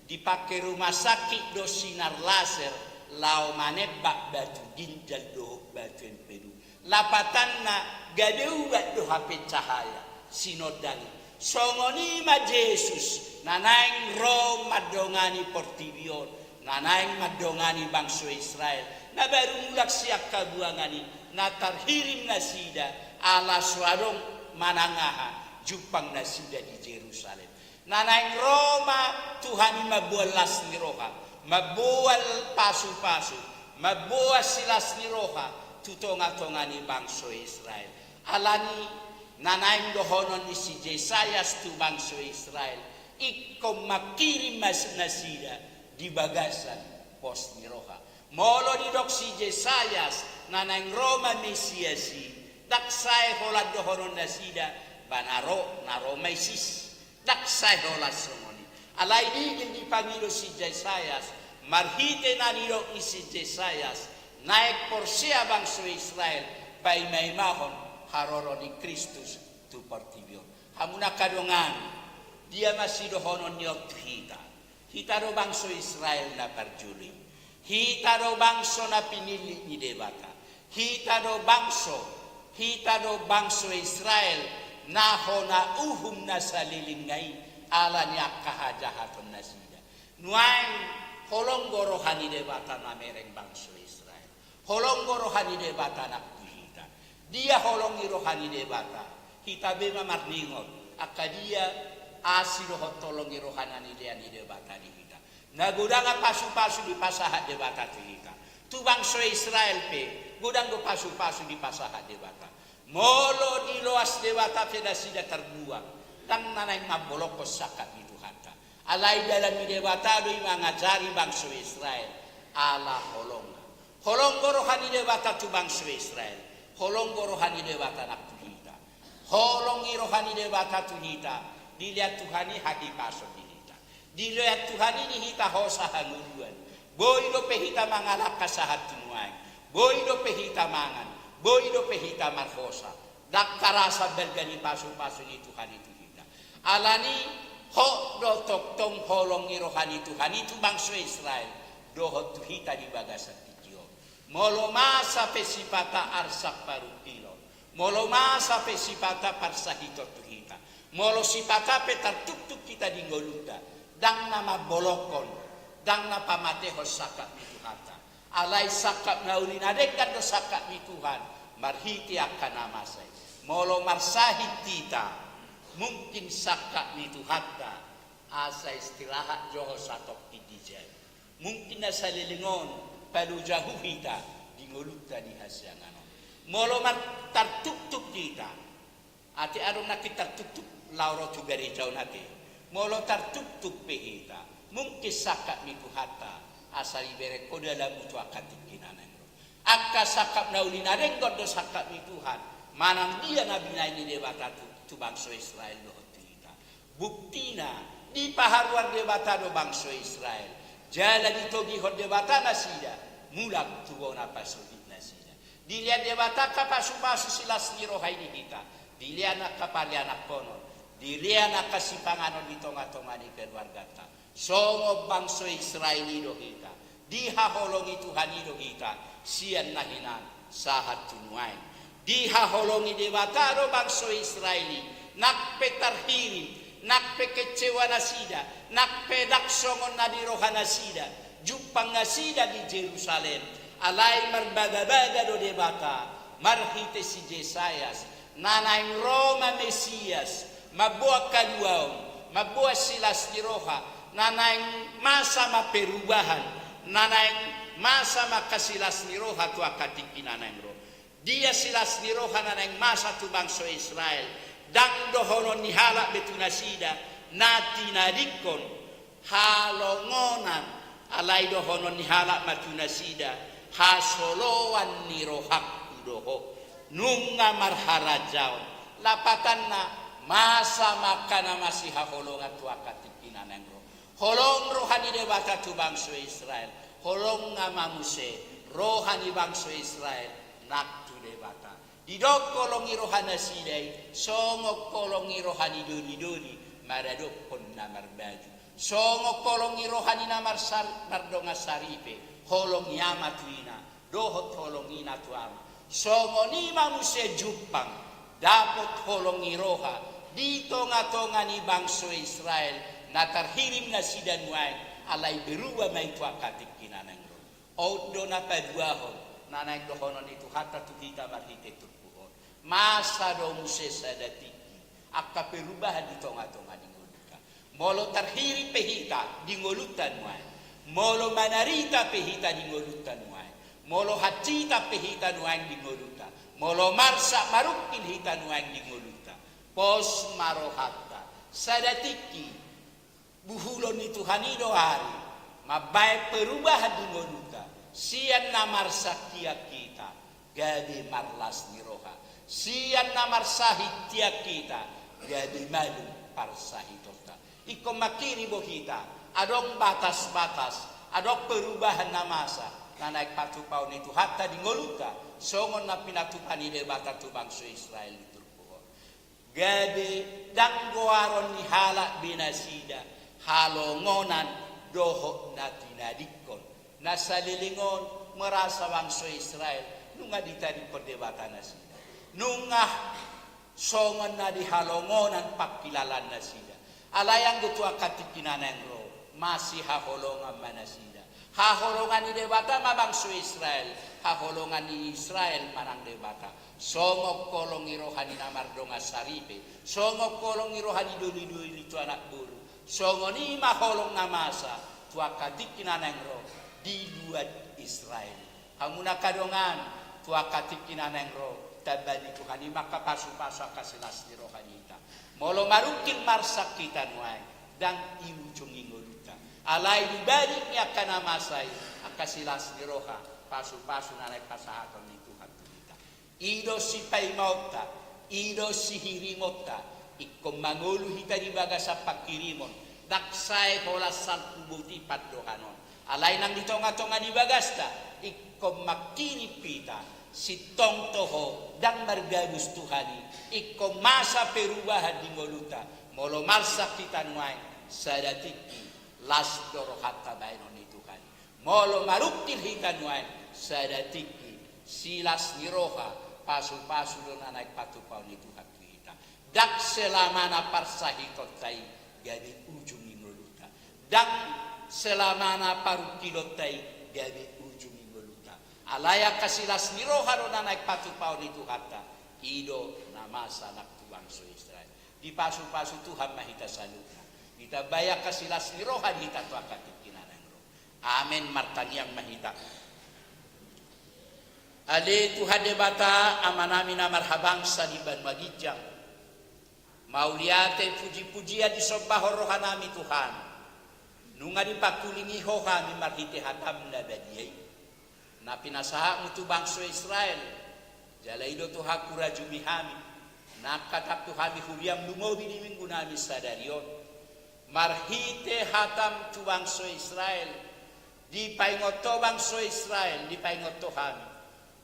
Dipake rumah sakit do sinar laser laho manembak batu ginjal dohot batu empedu. Lapatanna gabe ubat do hape cahaya sinondang i. Songon i ma Jesus na naeng ro mandongani portibi on, na naeng mandongani bangso Israel, na baru mulak sian habuangan i, na tarhirim nasida, ala so adong manang aha jumpang nasida di Jerusalem. Na naeng ro ma Tuhan i mamboan las ni roha, mamboan pasu-pasu, mamboan silas ni roha tu tonga-tonga ni bangso Israel. Alani na naeng dohonon ni si Jesayas tu bangso Israel, ingkon mangkirim ma nasida di bagasan pos ni roha. Molo didok si Jesayas na naeng ro ma Mesias i, ndang sae holan dohonon nasida, ba na ro, na ro ma Jesus. Ndang sae holan songon i. Alai digil dipangido si Jesayas, marhite na nidok ni si Jesayas, naeng porsea bangso Israel, paima-imahon haroro ni Kristus tu portibi on. Hamu angka dongan, dia ma sidohonon ni on tu hita? Hita do bangso Israel na parjolo i. Hita do bangso na pinillit ni Debata. Hita do bangso, hita do bangso Israel na hona uhum na saleleng i ala ni angka hajahaton nasida. Nuaeng holong do roha ni Debata mamereng bangso Israel. Holong do roha ni Debata nang tu hita. Dia holong ni roha ni Debata? Hita be ma marningot angka dia asi dohot holong ni roha na nilehon ni Debata di hita. Na godang pasu-pasu dipasahat Debata tu hita. Tu bangso Israel pe godang do pasu-pasu dipasahat Debata. Molo diloas Debata pe nasida tarbuang, ndang na naeng mambolongkon sangkap ni Tuhanta. Alai dalan ni Debata do i mangajari bangso Israel ala holongna. Holong do roha ni Debata tu bangso Israel. Holong do roha ni Debata nang tu hita. Holong ni roha ni Debata tu hita, dilehon Tuhan i hahipason di hita. Dilehon Tuhan i di hita hosa hangoluan. Boi dope hita mangalangka sahat tu nuaeng. Boi dope hita mangan. Boi dope hita marhosa. Ndang tarasa balga ni pasu-pasu ni Tuhan i tu hita. Alani hot do tongtong holong ni roha ni Tuhan i tu bangso Israel dohot tu hita di bagasan tingki on. Molo masa pe sipata arsak parungkilon, molo masa pe sipata parsahiton tu hita, molo sipata pe tartuktuk hita di ngolunta, ndang na mambolongkon, ndang na pamatehon sangkap ni Tuhanta. Alai sangkap na uli na denggan do sangkap ni Tuhan marhite angka na masa i. Molo marsahit hita, mungkin sangkap ni Tuhanta asa istirahat jo ho satongkin di jai. Mungkin na saleleng on palojahu hita di ngolunta di hasiangan on. Molo mar-, tartuktuk hita, ate adong nangkin tartuktuk laho ro tu gareja on ate. Molo tartuktuk pe hita, mungkin sangkap ni Tuhanta asa ibereng ho dalanmu tu angka tingki na naeng ro. Angka sangkap na uli na denggan do sangkap ni Tuhan manang dia na binahen ni Debata tu, tu bangso Israel dohot tu hita. Buktina, dipaharuar Debata do bangso Israel. Jala ditogihon Debata nasida mulak tu bona pasogit nasida. Dilehon Debata angka pasu-pasu silas ni roha i di hita. Dilehon angka parianakhonon. Dilehon angka sipanganon di tonga-tonga ni keluarganta. Songon bangso Israel i do hita. Dihaholongi Tuhan i do hita sian na hinan sahat tu nuaeng. Dihaholongi Debata do bangso Israel i, nang pe tarhirim, nang pe kecewa nasida, nang pe ndang songon na di roha nasida jumpang nasida di Jerusalem. Alai marbaga-baga do Debata marhite si Jesayas, na naeng ro ma Mesias, mamboan haluaon, mamboan silas ni roha, na naeng masa ma perubahan, na naeng masa ma angka silas ni roha tu angka tingki na naeng ro. Dia silas ni roha na naeng masa tu bangso Israel? Ndang dohonon ni halak be tu nasida na tinadingkon Halongonan, alai dohonon ni halak ma tu nasida, hasoloan ni rohangku do ho. Nunga marharajaon, lapatanna, masa ma angka na masihaholongan tu angka tingki na naeng ro. Holong roha ni Debata tu bangso Israel, holong ma muse roha ni bangso Israel nang tu Debata. Didok holong ni roha nasida i, songon holong ni roha ni doli-doli maradophon na marbaju. Songon holong ni roha ni na marsar-, mardongan saripe, holong ni ama tu ina, dohot holong ina tu ama. Songon i ma muse jumpang, dapot holong ni roha, di tonga-tonga ni bangso Israel, na tarhirim nasida nuaeng, alai berubah ma i tu angka tingki na naeng ro. On do na paduahon, na naeng dohonon ni Tuhanta tu hita marhite turpuk on. Masa do muse sada tingki, angka perubahan di tonga-tonga ni ngolunta. Molo tarhirim pe hita di ngolunta nuaeng. Molo manarita pe hita di ngolunta nuaeng. Molo hansitan pe hita nuaeng di ngolunta. Molo marsak marungkil hita nuaeng di ngolunta. Pos ma rohanta. Sada tingki. Buhulon ni Tuhan i do ari, mambaen perubahan di ngolunta, sian na marsak tiang hita, gabe marlas ni roha, sian na marsahit tiang hita, gabe malum parsahitonta. Ingkon manghirim do hita, adong batas-batas, adong perubahan na masa, na naeng patupaon ni Tuhanta di ngolunta, songon na pinatupa ni Debata tu bangso Israel di turpuk on. Gabe ndang goaron ni halak be nasida, halongonan dohot na tinadingkon. Na saleleng on merasa bangso Israel, nunga ditadingkon Debata nasida. Nunga songon na di halongonan pangkilalaan nasida. Alai anggo tu angka tingki na naeng ro, masihaholongan ma nasida. Haholongan ni Debata ma bangso Israel, haholongan ni Israel ma nang Debata. Songon holong ni roha ni na mardongan saripe, songon holong ni roha ni doli-doli tu anak boru, songon i ma holong na masa tu angka tingki na naeng ro di luat Israel. Hamu na angka dongan, tu angka tingki na naeng ro, tambai ni Tuhan i ma angka pasu-pasu angka silas ni roha ni hita. Molo marungkil marsak hita nuaeng, ndang i ujung ni ngolunta. Alai di balik ni angka na masa i, angka silas ni roha, pasu-pasu na naeng pasahaton ni Tuhan tu hita. I do sipaimaonta, i do sihirimonta, ingkon mangolu hita di bagasan panghirimon, ndang sae holan salpu boti pandohan on. Alai nang di tonga-tonga ni bagasta, ingkon manghirim hita, sintong toho, ndang margabus Tuhan i, ingkon masa perubahan di ngolunta, molo marsak hita nuaeng, sada tingki, las do rohanta baenon ni Tuhan i. Molo marungkil hita nuaeng, sada tingki, silas ni roha, pasu-pasu do na naeng patupaon ni Tuhan tu hita. Ndang selamana parsahitonta i gabe ujung ni ngolunta. Ndang selamana parungkilonta i gabe ujung ni ngolunta. Alai angka silas ni roha do na naeng patupaon ni Tuhanta. I do na masa nang tu bangso Israel. Dipasu-pasu Tuhan ma hita saluhutna. Ditambai angka silas ni roha di hita tu angka tingki na naeng ro. Amen, martangiang ma hita. Ale Tuhan Debata, Amanami na marhabangsa di banua ginjang. Mauliate, puji-pujian disombahon rohanami Tuhan. Nunga dipangkulingi Ho hami marhite hataM na badia i. Na pinasahatMu tu bangso Israel. Jala i do Tuhan hurajumi hami. Nangkatap tu hami huriaM lumobi di minggunami sadari on. Marhite hataM tu bangso Israel, dipaingot Ho bangso Israel, dipaingot Ho hami.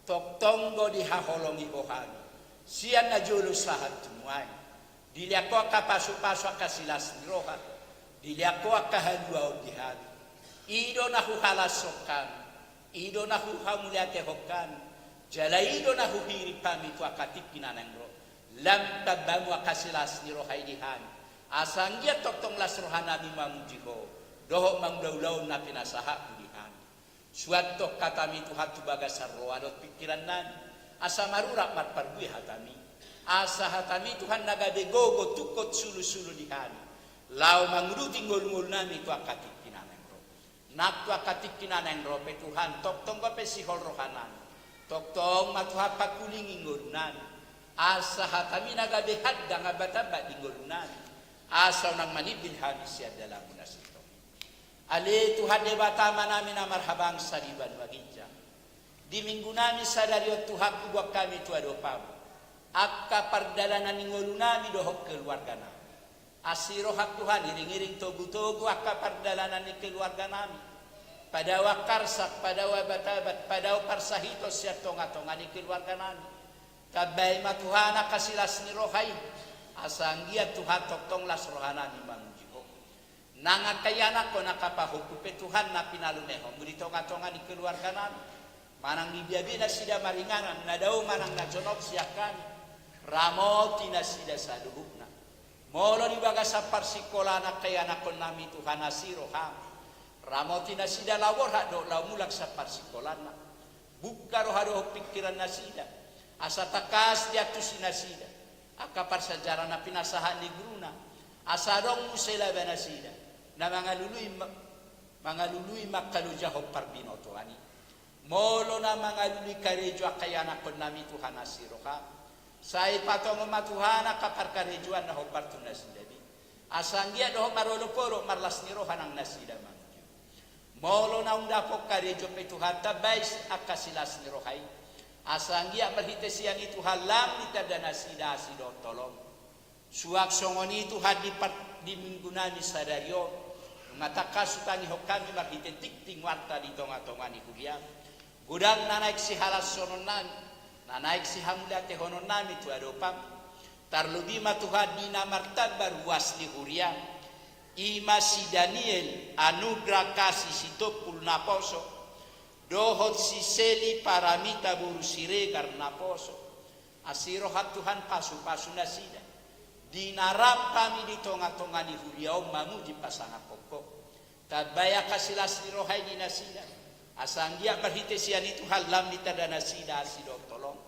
Tongtong do dihaholongi Ho hami. Sian na jolo sahat tu nuaeng. Dilehon Ho angka pasu-pasu angka silas ni roha. Dilehon Ho angka haluaon di hami. I do na huhalashon hami. I do na huhamauliatehon hami. Jala i do na huhirim hami tu angka tingki na naeng ro. Lam tambaMu angka silas ni roha i di hami. Asa anggiat tongtong las rohanami mamuji Ho, dohot mangula-ulaon na pinasahatMu di hami. Suanhon hataMi Tuhan tu bagasan roha dohot pingkirannami. Asa marurat marparbue hataMi. Asa hataMi Tuhan na gabe gogo tungkot sulu-sulu di hami. Laho manguduti ngolu-ngolunami tu angka tingki na naeng ro. Nang tu angka tingki na naeng ro pe Tuhan, tongtong dope sihol rohanami. Tongtong ma Tuhan pangkulingi ngolunami. Asa hataMi na gabe handang ambat-ambat di ngolunami. Asa unang manimbil hami sian dalanMu na sintong i. Ale Tuhan Debata Amanami na marhabangsa di banua ginjang. Di minggunami sadari on Tuhan, huboan hami tu adopanMu angka pardalanan ni ngolunami dohot keluarganami. Asi rohaM Tuhan, iring-iring togu-togu angka pardalanan ni keluarganami. Padao angka arsak, padao abat-abat, padao parsahiton sian tonga-tonga ni keluarganami. Tambai ma Tuhan angka silas ni roha i, asa anggiat Tuhan tongtong las rohanami mamuji Ho. Nang angka ianakhon angka pahompu pe Tuhan na pinalumehonMu di tonga-tonga ni keluarganami. Manang di biabe nasida maringanan, na dao manang na jonok sian hami, ramoti nasida saluhutna. Molo di bagasan parsingkolaan angka ianakhonnami Tuhan, asi rohaM. Ramoti nasida laho borhat dohot laho mulak sian parsingkolaanna. Buka roha dohot pingkiran nasida, asa tangkas diantusi nasida angka parsiajaran na pinasahat ni guruna, asa adong muse laba nasida na mangalului ma-, mangalului mangkalojahon parbinotoan i. Molo na mangalului karejo angka ianakhonnami Tuhan, asi rohaM, sai patongon ma Tuhan angka parkarejoan na hombar tu nasida be, asa anggiat dohot marolop-olop marlas ni roha nang nasida mamuji Ho. Molo naung dapot karejo pe Tuhan, tambai angka silas ni roha i, asa anggiat marhite sian i Tuhan lam ni tanda nasida asi dohot holong. Suang songon i Tuhan di par-, di minggunami sadari on, nunga tangkas hutangihon hami marhite tingting warta di tonga-tonga ni huriaM. Godang na naeng sihalashononnami, na naeng sihamauliatehononnami tu adopanMu. Tarlobi ma Tuhan di na martamba ruas ni huriaM, i ma si Daniel Anugrah Kasih Sitompul Naposo, dohot si Seli Paramita boru Siregar Naposo. Asi rohaM Tuhan, pasu-pasu nasida. Di na rap hami di tonga-tonga ni huria on mamuji pasangaphon Ho, tambai angka silas ni roha i di nasida, asa anggiat marhite sian i Tuhan lam ni tanda nasida asi dohot holong.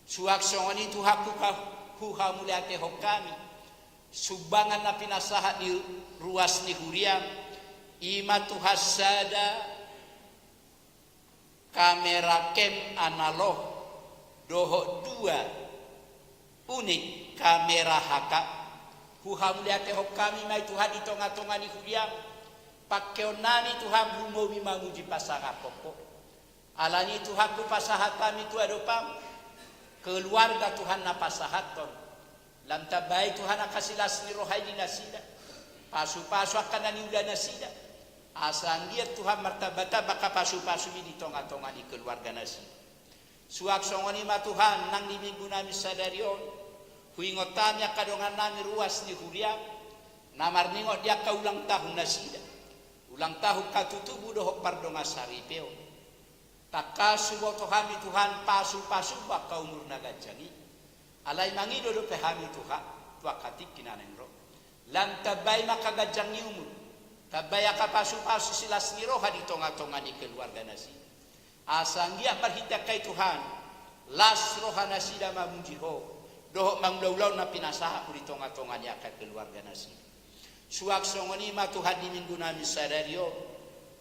Suang songon i Tuhan, huha-, huhamauliatehon hami sumbangan na pinasahat ni ruas ni huriaM, i ma Tuhan sada kamera cam analog dohot dua unit kamera H K. Huhamauliatehon hami ma i Tuhan di tonga-tonga ni huriaM. Pangkeonnami Tuhan, humobi mamuji pasangaphon Ho. Alani i Tuhan, hupasahat hami tu adopanMu keluarga Tuhan na pasahathon. Lam tambai Tuhan angka silas ni roha i di nasida. Pasu-pasu angka na niula nasida, asa anggiat Tuhan martamba-tamba angka pasu-pasuMi di tonga-tonga ni keluarga nasida. Suang songon i ma Tuhan, nang di minggunami sadari on, huingot hami angka dongannami ruas ni huriaM, na marningot di angka ulang tahun nasida. Ulang tahun hatutubu dohot pardongansaripeon. Tangkas huboto hami Tuhan, pasu-pasuMu angka umur na ganjang i. Alai mangido dope hami Tuhan tu angka tingki na naeng ro. Lam tambai ma angka ganjang ni umur, tambai angka pasu-pasu, silas ni roha di tonga-tonga ni keluarga nasida. Asa anggiat marhite angka i Tuhan, las roha nasida mamuji Ho dohot mangula-ula on na pinasahat Ho di tonga-tonga ni angka keluarga nasida. Suang songon i ma Tuhan, di minggunami sadari on,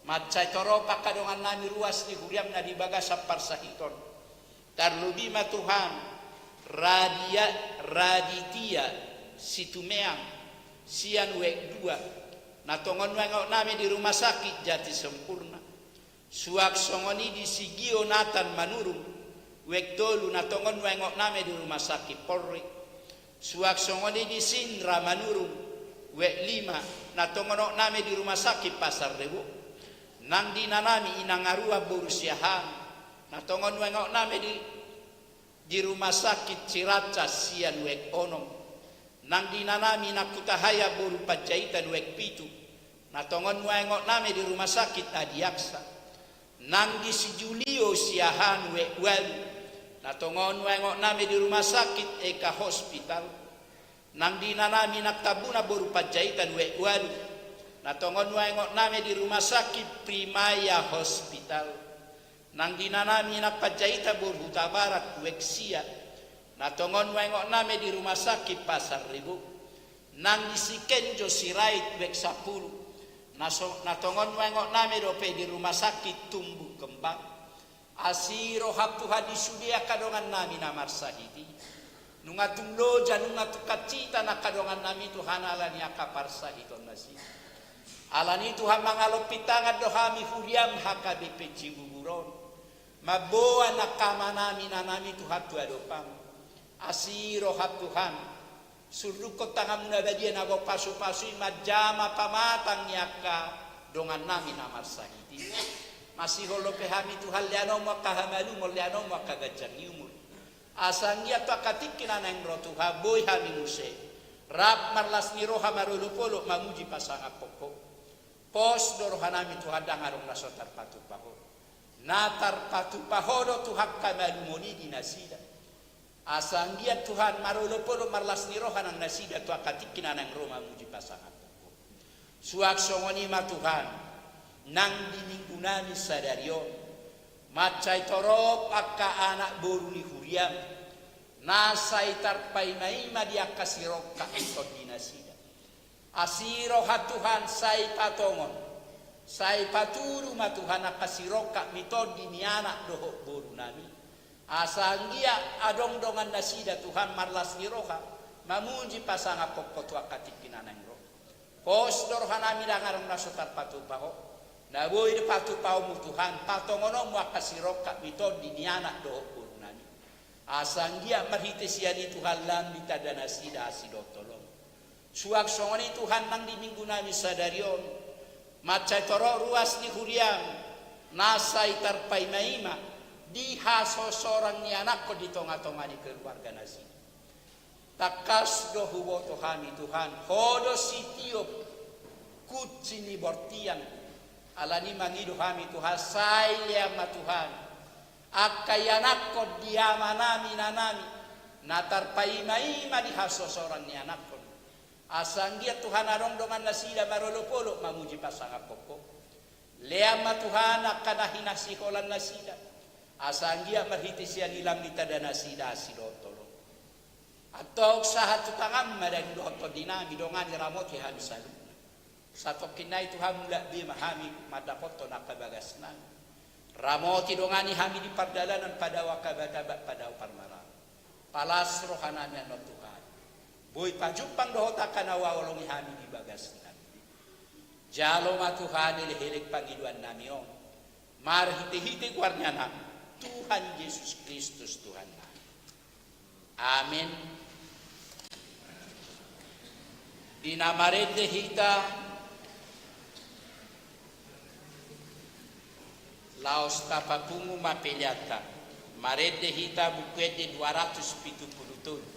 mansai torop angka dongannami ruas ni huriaM na di bagasan parsahiton. Tarlobi ma Tuhan Radia-, Raditya Situmeang sian wijk dua, na tongon nuaeng aoknami di Rumah Sakit Jati Sempurna. Suang songon i di si Gio Nathan Manurung, wijk tolu, na tongon nuaeng aoknami di Rumah Sakit Polri. Suang songon i di si Indra Manurung, wijk lima, na tongon aoknami di Rumah Sakit Pasar Rebo. Nang di inanami Inang Aruan boru Siahaan, na tongon nuaeng aoknami di di Rumah Sakit Ciracas sian wijk onom. Nang di inanami Inang Hutahaean boru Panjaitan, wijk pitu, na tongon nuaeng aoknami di Rumah Sakit Adiaksa. Nang di si Julio Siahaan, wijk ualu, na tongon nuaeng aoknami di Rumah Sakit Eka Hospital. Nang di inanami Inang Tambunan boru Panjaitan, wijk ualu, na tongon nuaeng aoknami di Rumah Sakit Primaya Hospital. Nang di inanami Inang Panjaitan boru Hutabarat, wijk sia, na tongon nuaeng aoknami di Rumah Sakit Pasar Rebo. Nang di si Kenjo Sirait, wijk sampulu, na so-, na tongon nuaeng aoknami dope di Rumah Sakit Tumbuh Kembang. Asi rohaM Tuhan di sude angka dongannami na marsahit i. Nunga tung loja, nunga tung hancitan angka dongannami Tuhan, alani angka parsahiton nasida. Alani i Tuhan, mangalompi tangan do hami huriaM H K B P Cibubur on, mamboan angka amanami inanami Tuhan tu adopanMu. Asi rohaM Tuhan, surdukkon tanganMu na badia na gok pasupasu i manjama pamatang ni angka dongannami na marsahit i. Masihol dope hami Tuhan, leanonMu angka hamalumon, leanonMu angka ganjang ni umur. Asa anggiat tu angka tingki na naeng ro Tuhan, boi hami muse rap marlas ni roha marolopolop mamuji pasangaphon Ho. Pos do rohanami Tuhan, ndang adong na so tarpatupa Ho. Na tarpatupa Ho do Tuhan hamalumon i di nasida. Asa anggiat Tuhan marolopolop marlas ni roha nang nasida tu angka tingki na naeng ro mamuji pasangaphon Ho. Suang songon i ma Tuhan, nang di minggunami sadari on, mansai torop angka anak boru ni huriaM na sai tarpaimaima di angka sirongkap ni tondi nasida. Asi rohaM Tuhan, sai patongon, sai patudu ma Tuhan angka sirongkap ni tondi ni anak dohot borunami. Asa anggiat adong dongan nasida Tuhan marlas ni roha mamuji pasangaphon Ho tu angka tingki na naeng ro. Pos do rohanami, ndang adong na so tarpatupa Ho. Na boi do patupaonMu Tuhan, patongononMu angka sirongkap ni tondi ni anak dohot borunami. Asa anggiat marhite sian i Tuhan lam ditanda nasida asi dohot holong. Suang songon i Tuhan, nang di minggunami sadari on, mansai torop ruas ni huriaM na sai tarpaimaima di hasosorang ni anakhon di tongatonga ni keluarga nasida. Tangkas do huboto hami Tuhan, Ho do sitiop kunci ni bortian. Alani i mangido hami Tuhan, sai leaM ma Tuhan angka ianakhon di amanami inanami na tarpaimaima di hasosorang ni anakhon. Asa anggiat Tuhan adong dongan nasida marolopolop mamuji pasangaphon Ho. LeaM ma Tuhan angka na hinasiholan nasida. Asa anggiat marhite sian i lam ditanda nasida asi dohot holong. Antong sahat tu tanganMu ma daging dohot tondinami, dongani ramoti hami saluhutna. Satongkin nai Tuhan, mulak be ma hami mandapothon angka bagasnami. Ramoti, dongani hami di pardalanan, padao angka batabak, padao parmalaan. Palas rohanami annon Tuhan, boi pajumpang do Ho tu angka na huhaholongi hami di bagasnami. Jalo ma Tuhan elek-elek pangidoannami on marhitehite goar ni Anakmu, Tuhan Jesus Kristus Tuhannami. Amen. Di na marende hita, laos tapapungu ma peleanta. Marende hita Buku Ende dua ratus pitu pulu tolu.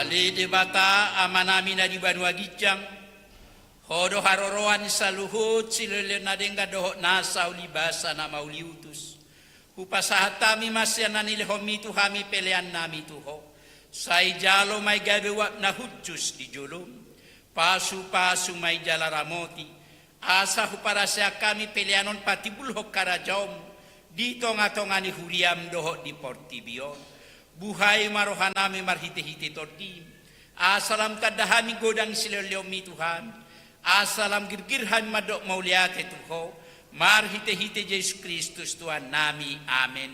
Ale Debata Amanami na di banua ginjang, Ho do haroroan ni saluhut silehonlehon na denggan dohot nasa ulibasa na mauliutus. Hupasahat hami ma sian na nilehonmi tu hami peleannami tu Ho. Sai jalo ma i gabe uap na hushus di jolom. Pasupasu ma i jala ramoti. Asa huparaseak hami pelean on patimbulhon harajaonmu di tongatonga ni huriam dohot di portibi on. Buhai ma rohanami marhitehite Tondim. Asa lam tanda hami godang silehonlehonmi tu hami. Asa lam girgir hami mandok mauliate tu Ho. Marhitehite Jesus Kristus Tuhannami. Amen.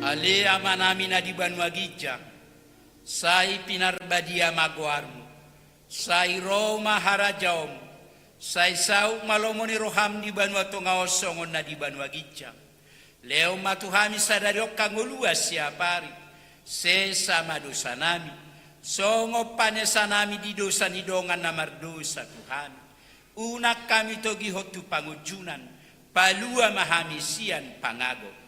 Ale Amanami na di banua ginjang, sai pinarbadia ma goarmu. Sai ro ma harajaonmu. Sai saut ma lomo ni roham di banua tonga on songon na di banua ginjang. Lehon ma tu hami sadari on hangoluan siapari. Sesa ma dosanami, songon panesanami di dosa ni dongan na mardosa tu hami. Unang hami togihon tu pangunjunan. Palua ma hami sian pangago.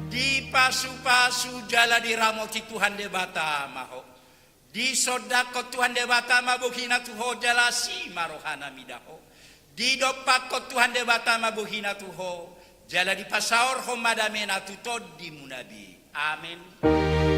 Dipasupasu jala diramoti Tuhan Debata ma ho. Disondangkon Tuhan Debata ma bohina tu ho jala asi ma rohana mida ho. Didompakkon Tuhan Debata ma bohina tu ho jala dipasaorhon ma damena tu tondimuna be. Amen.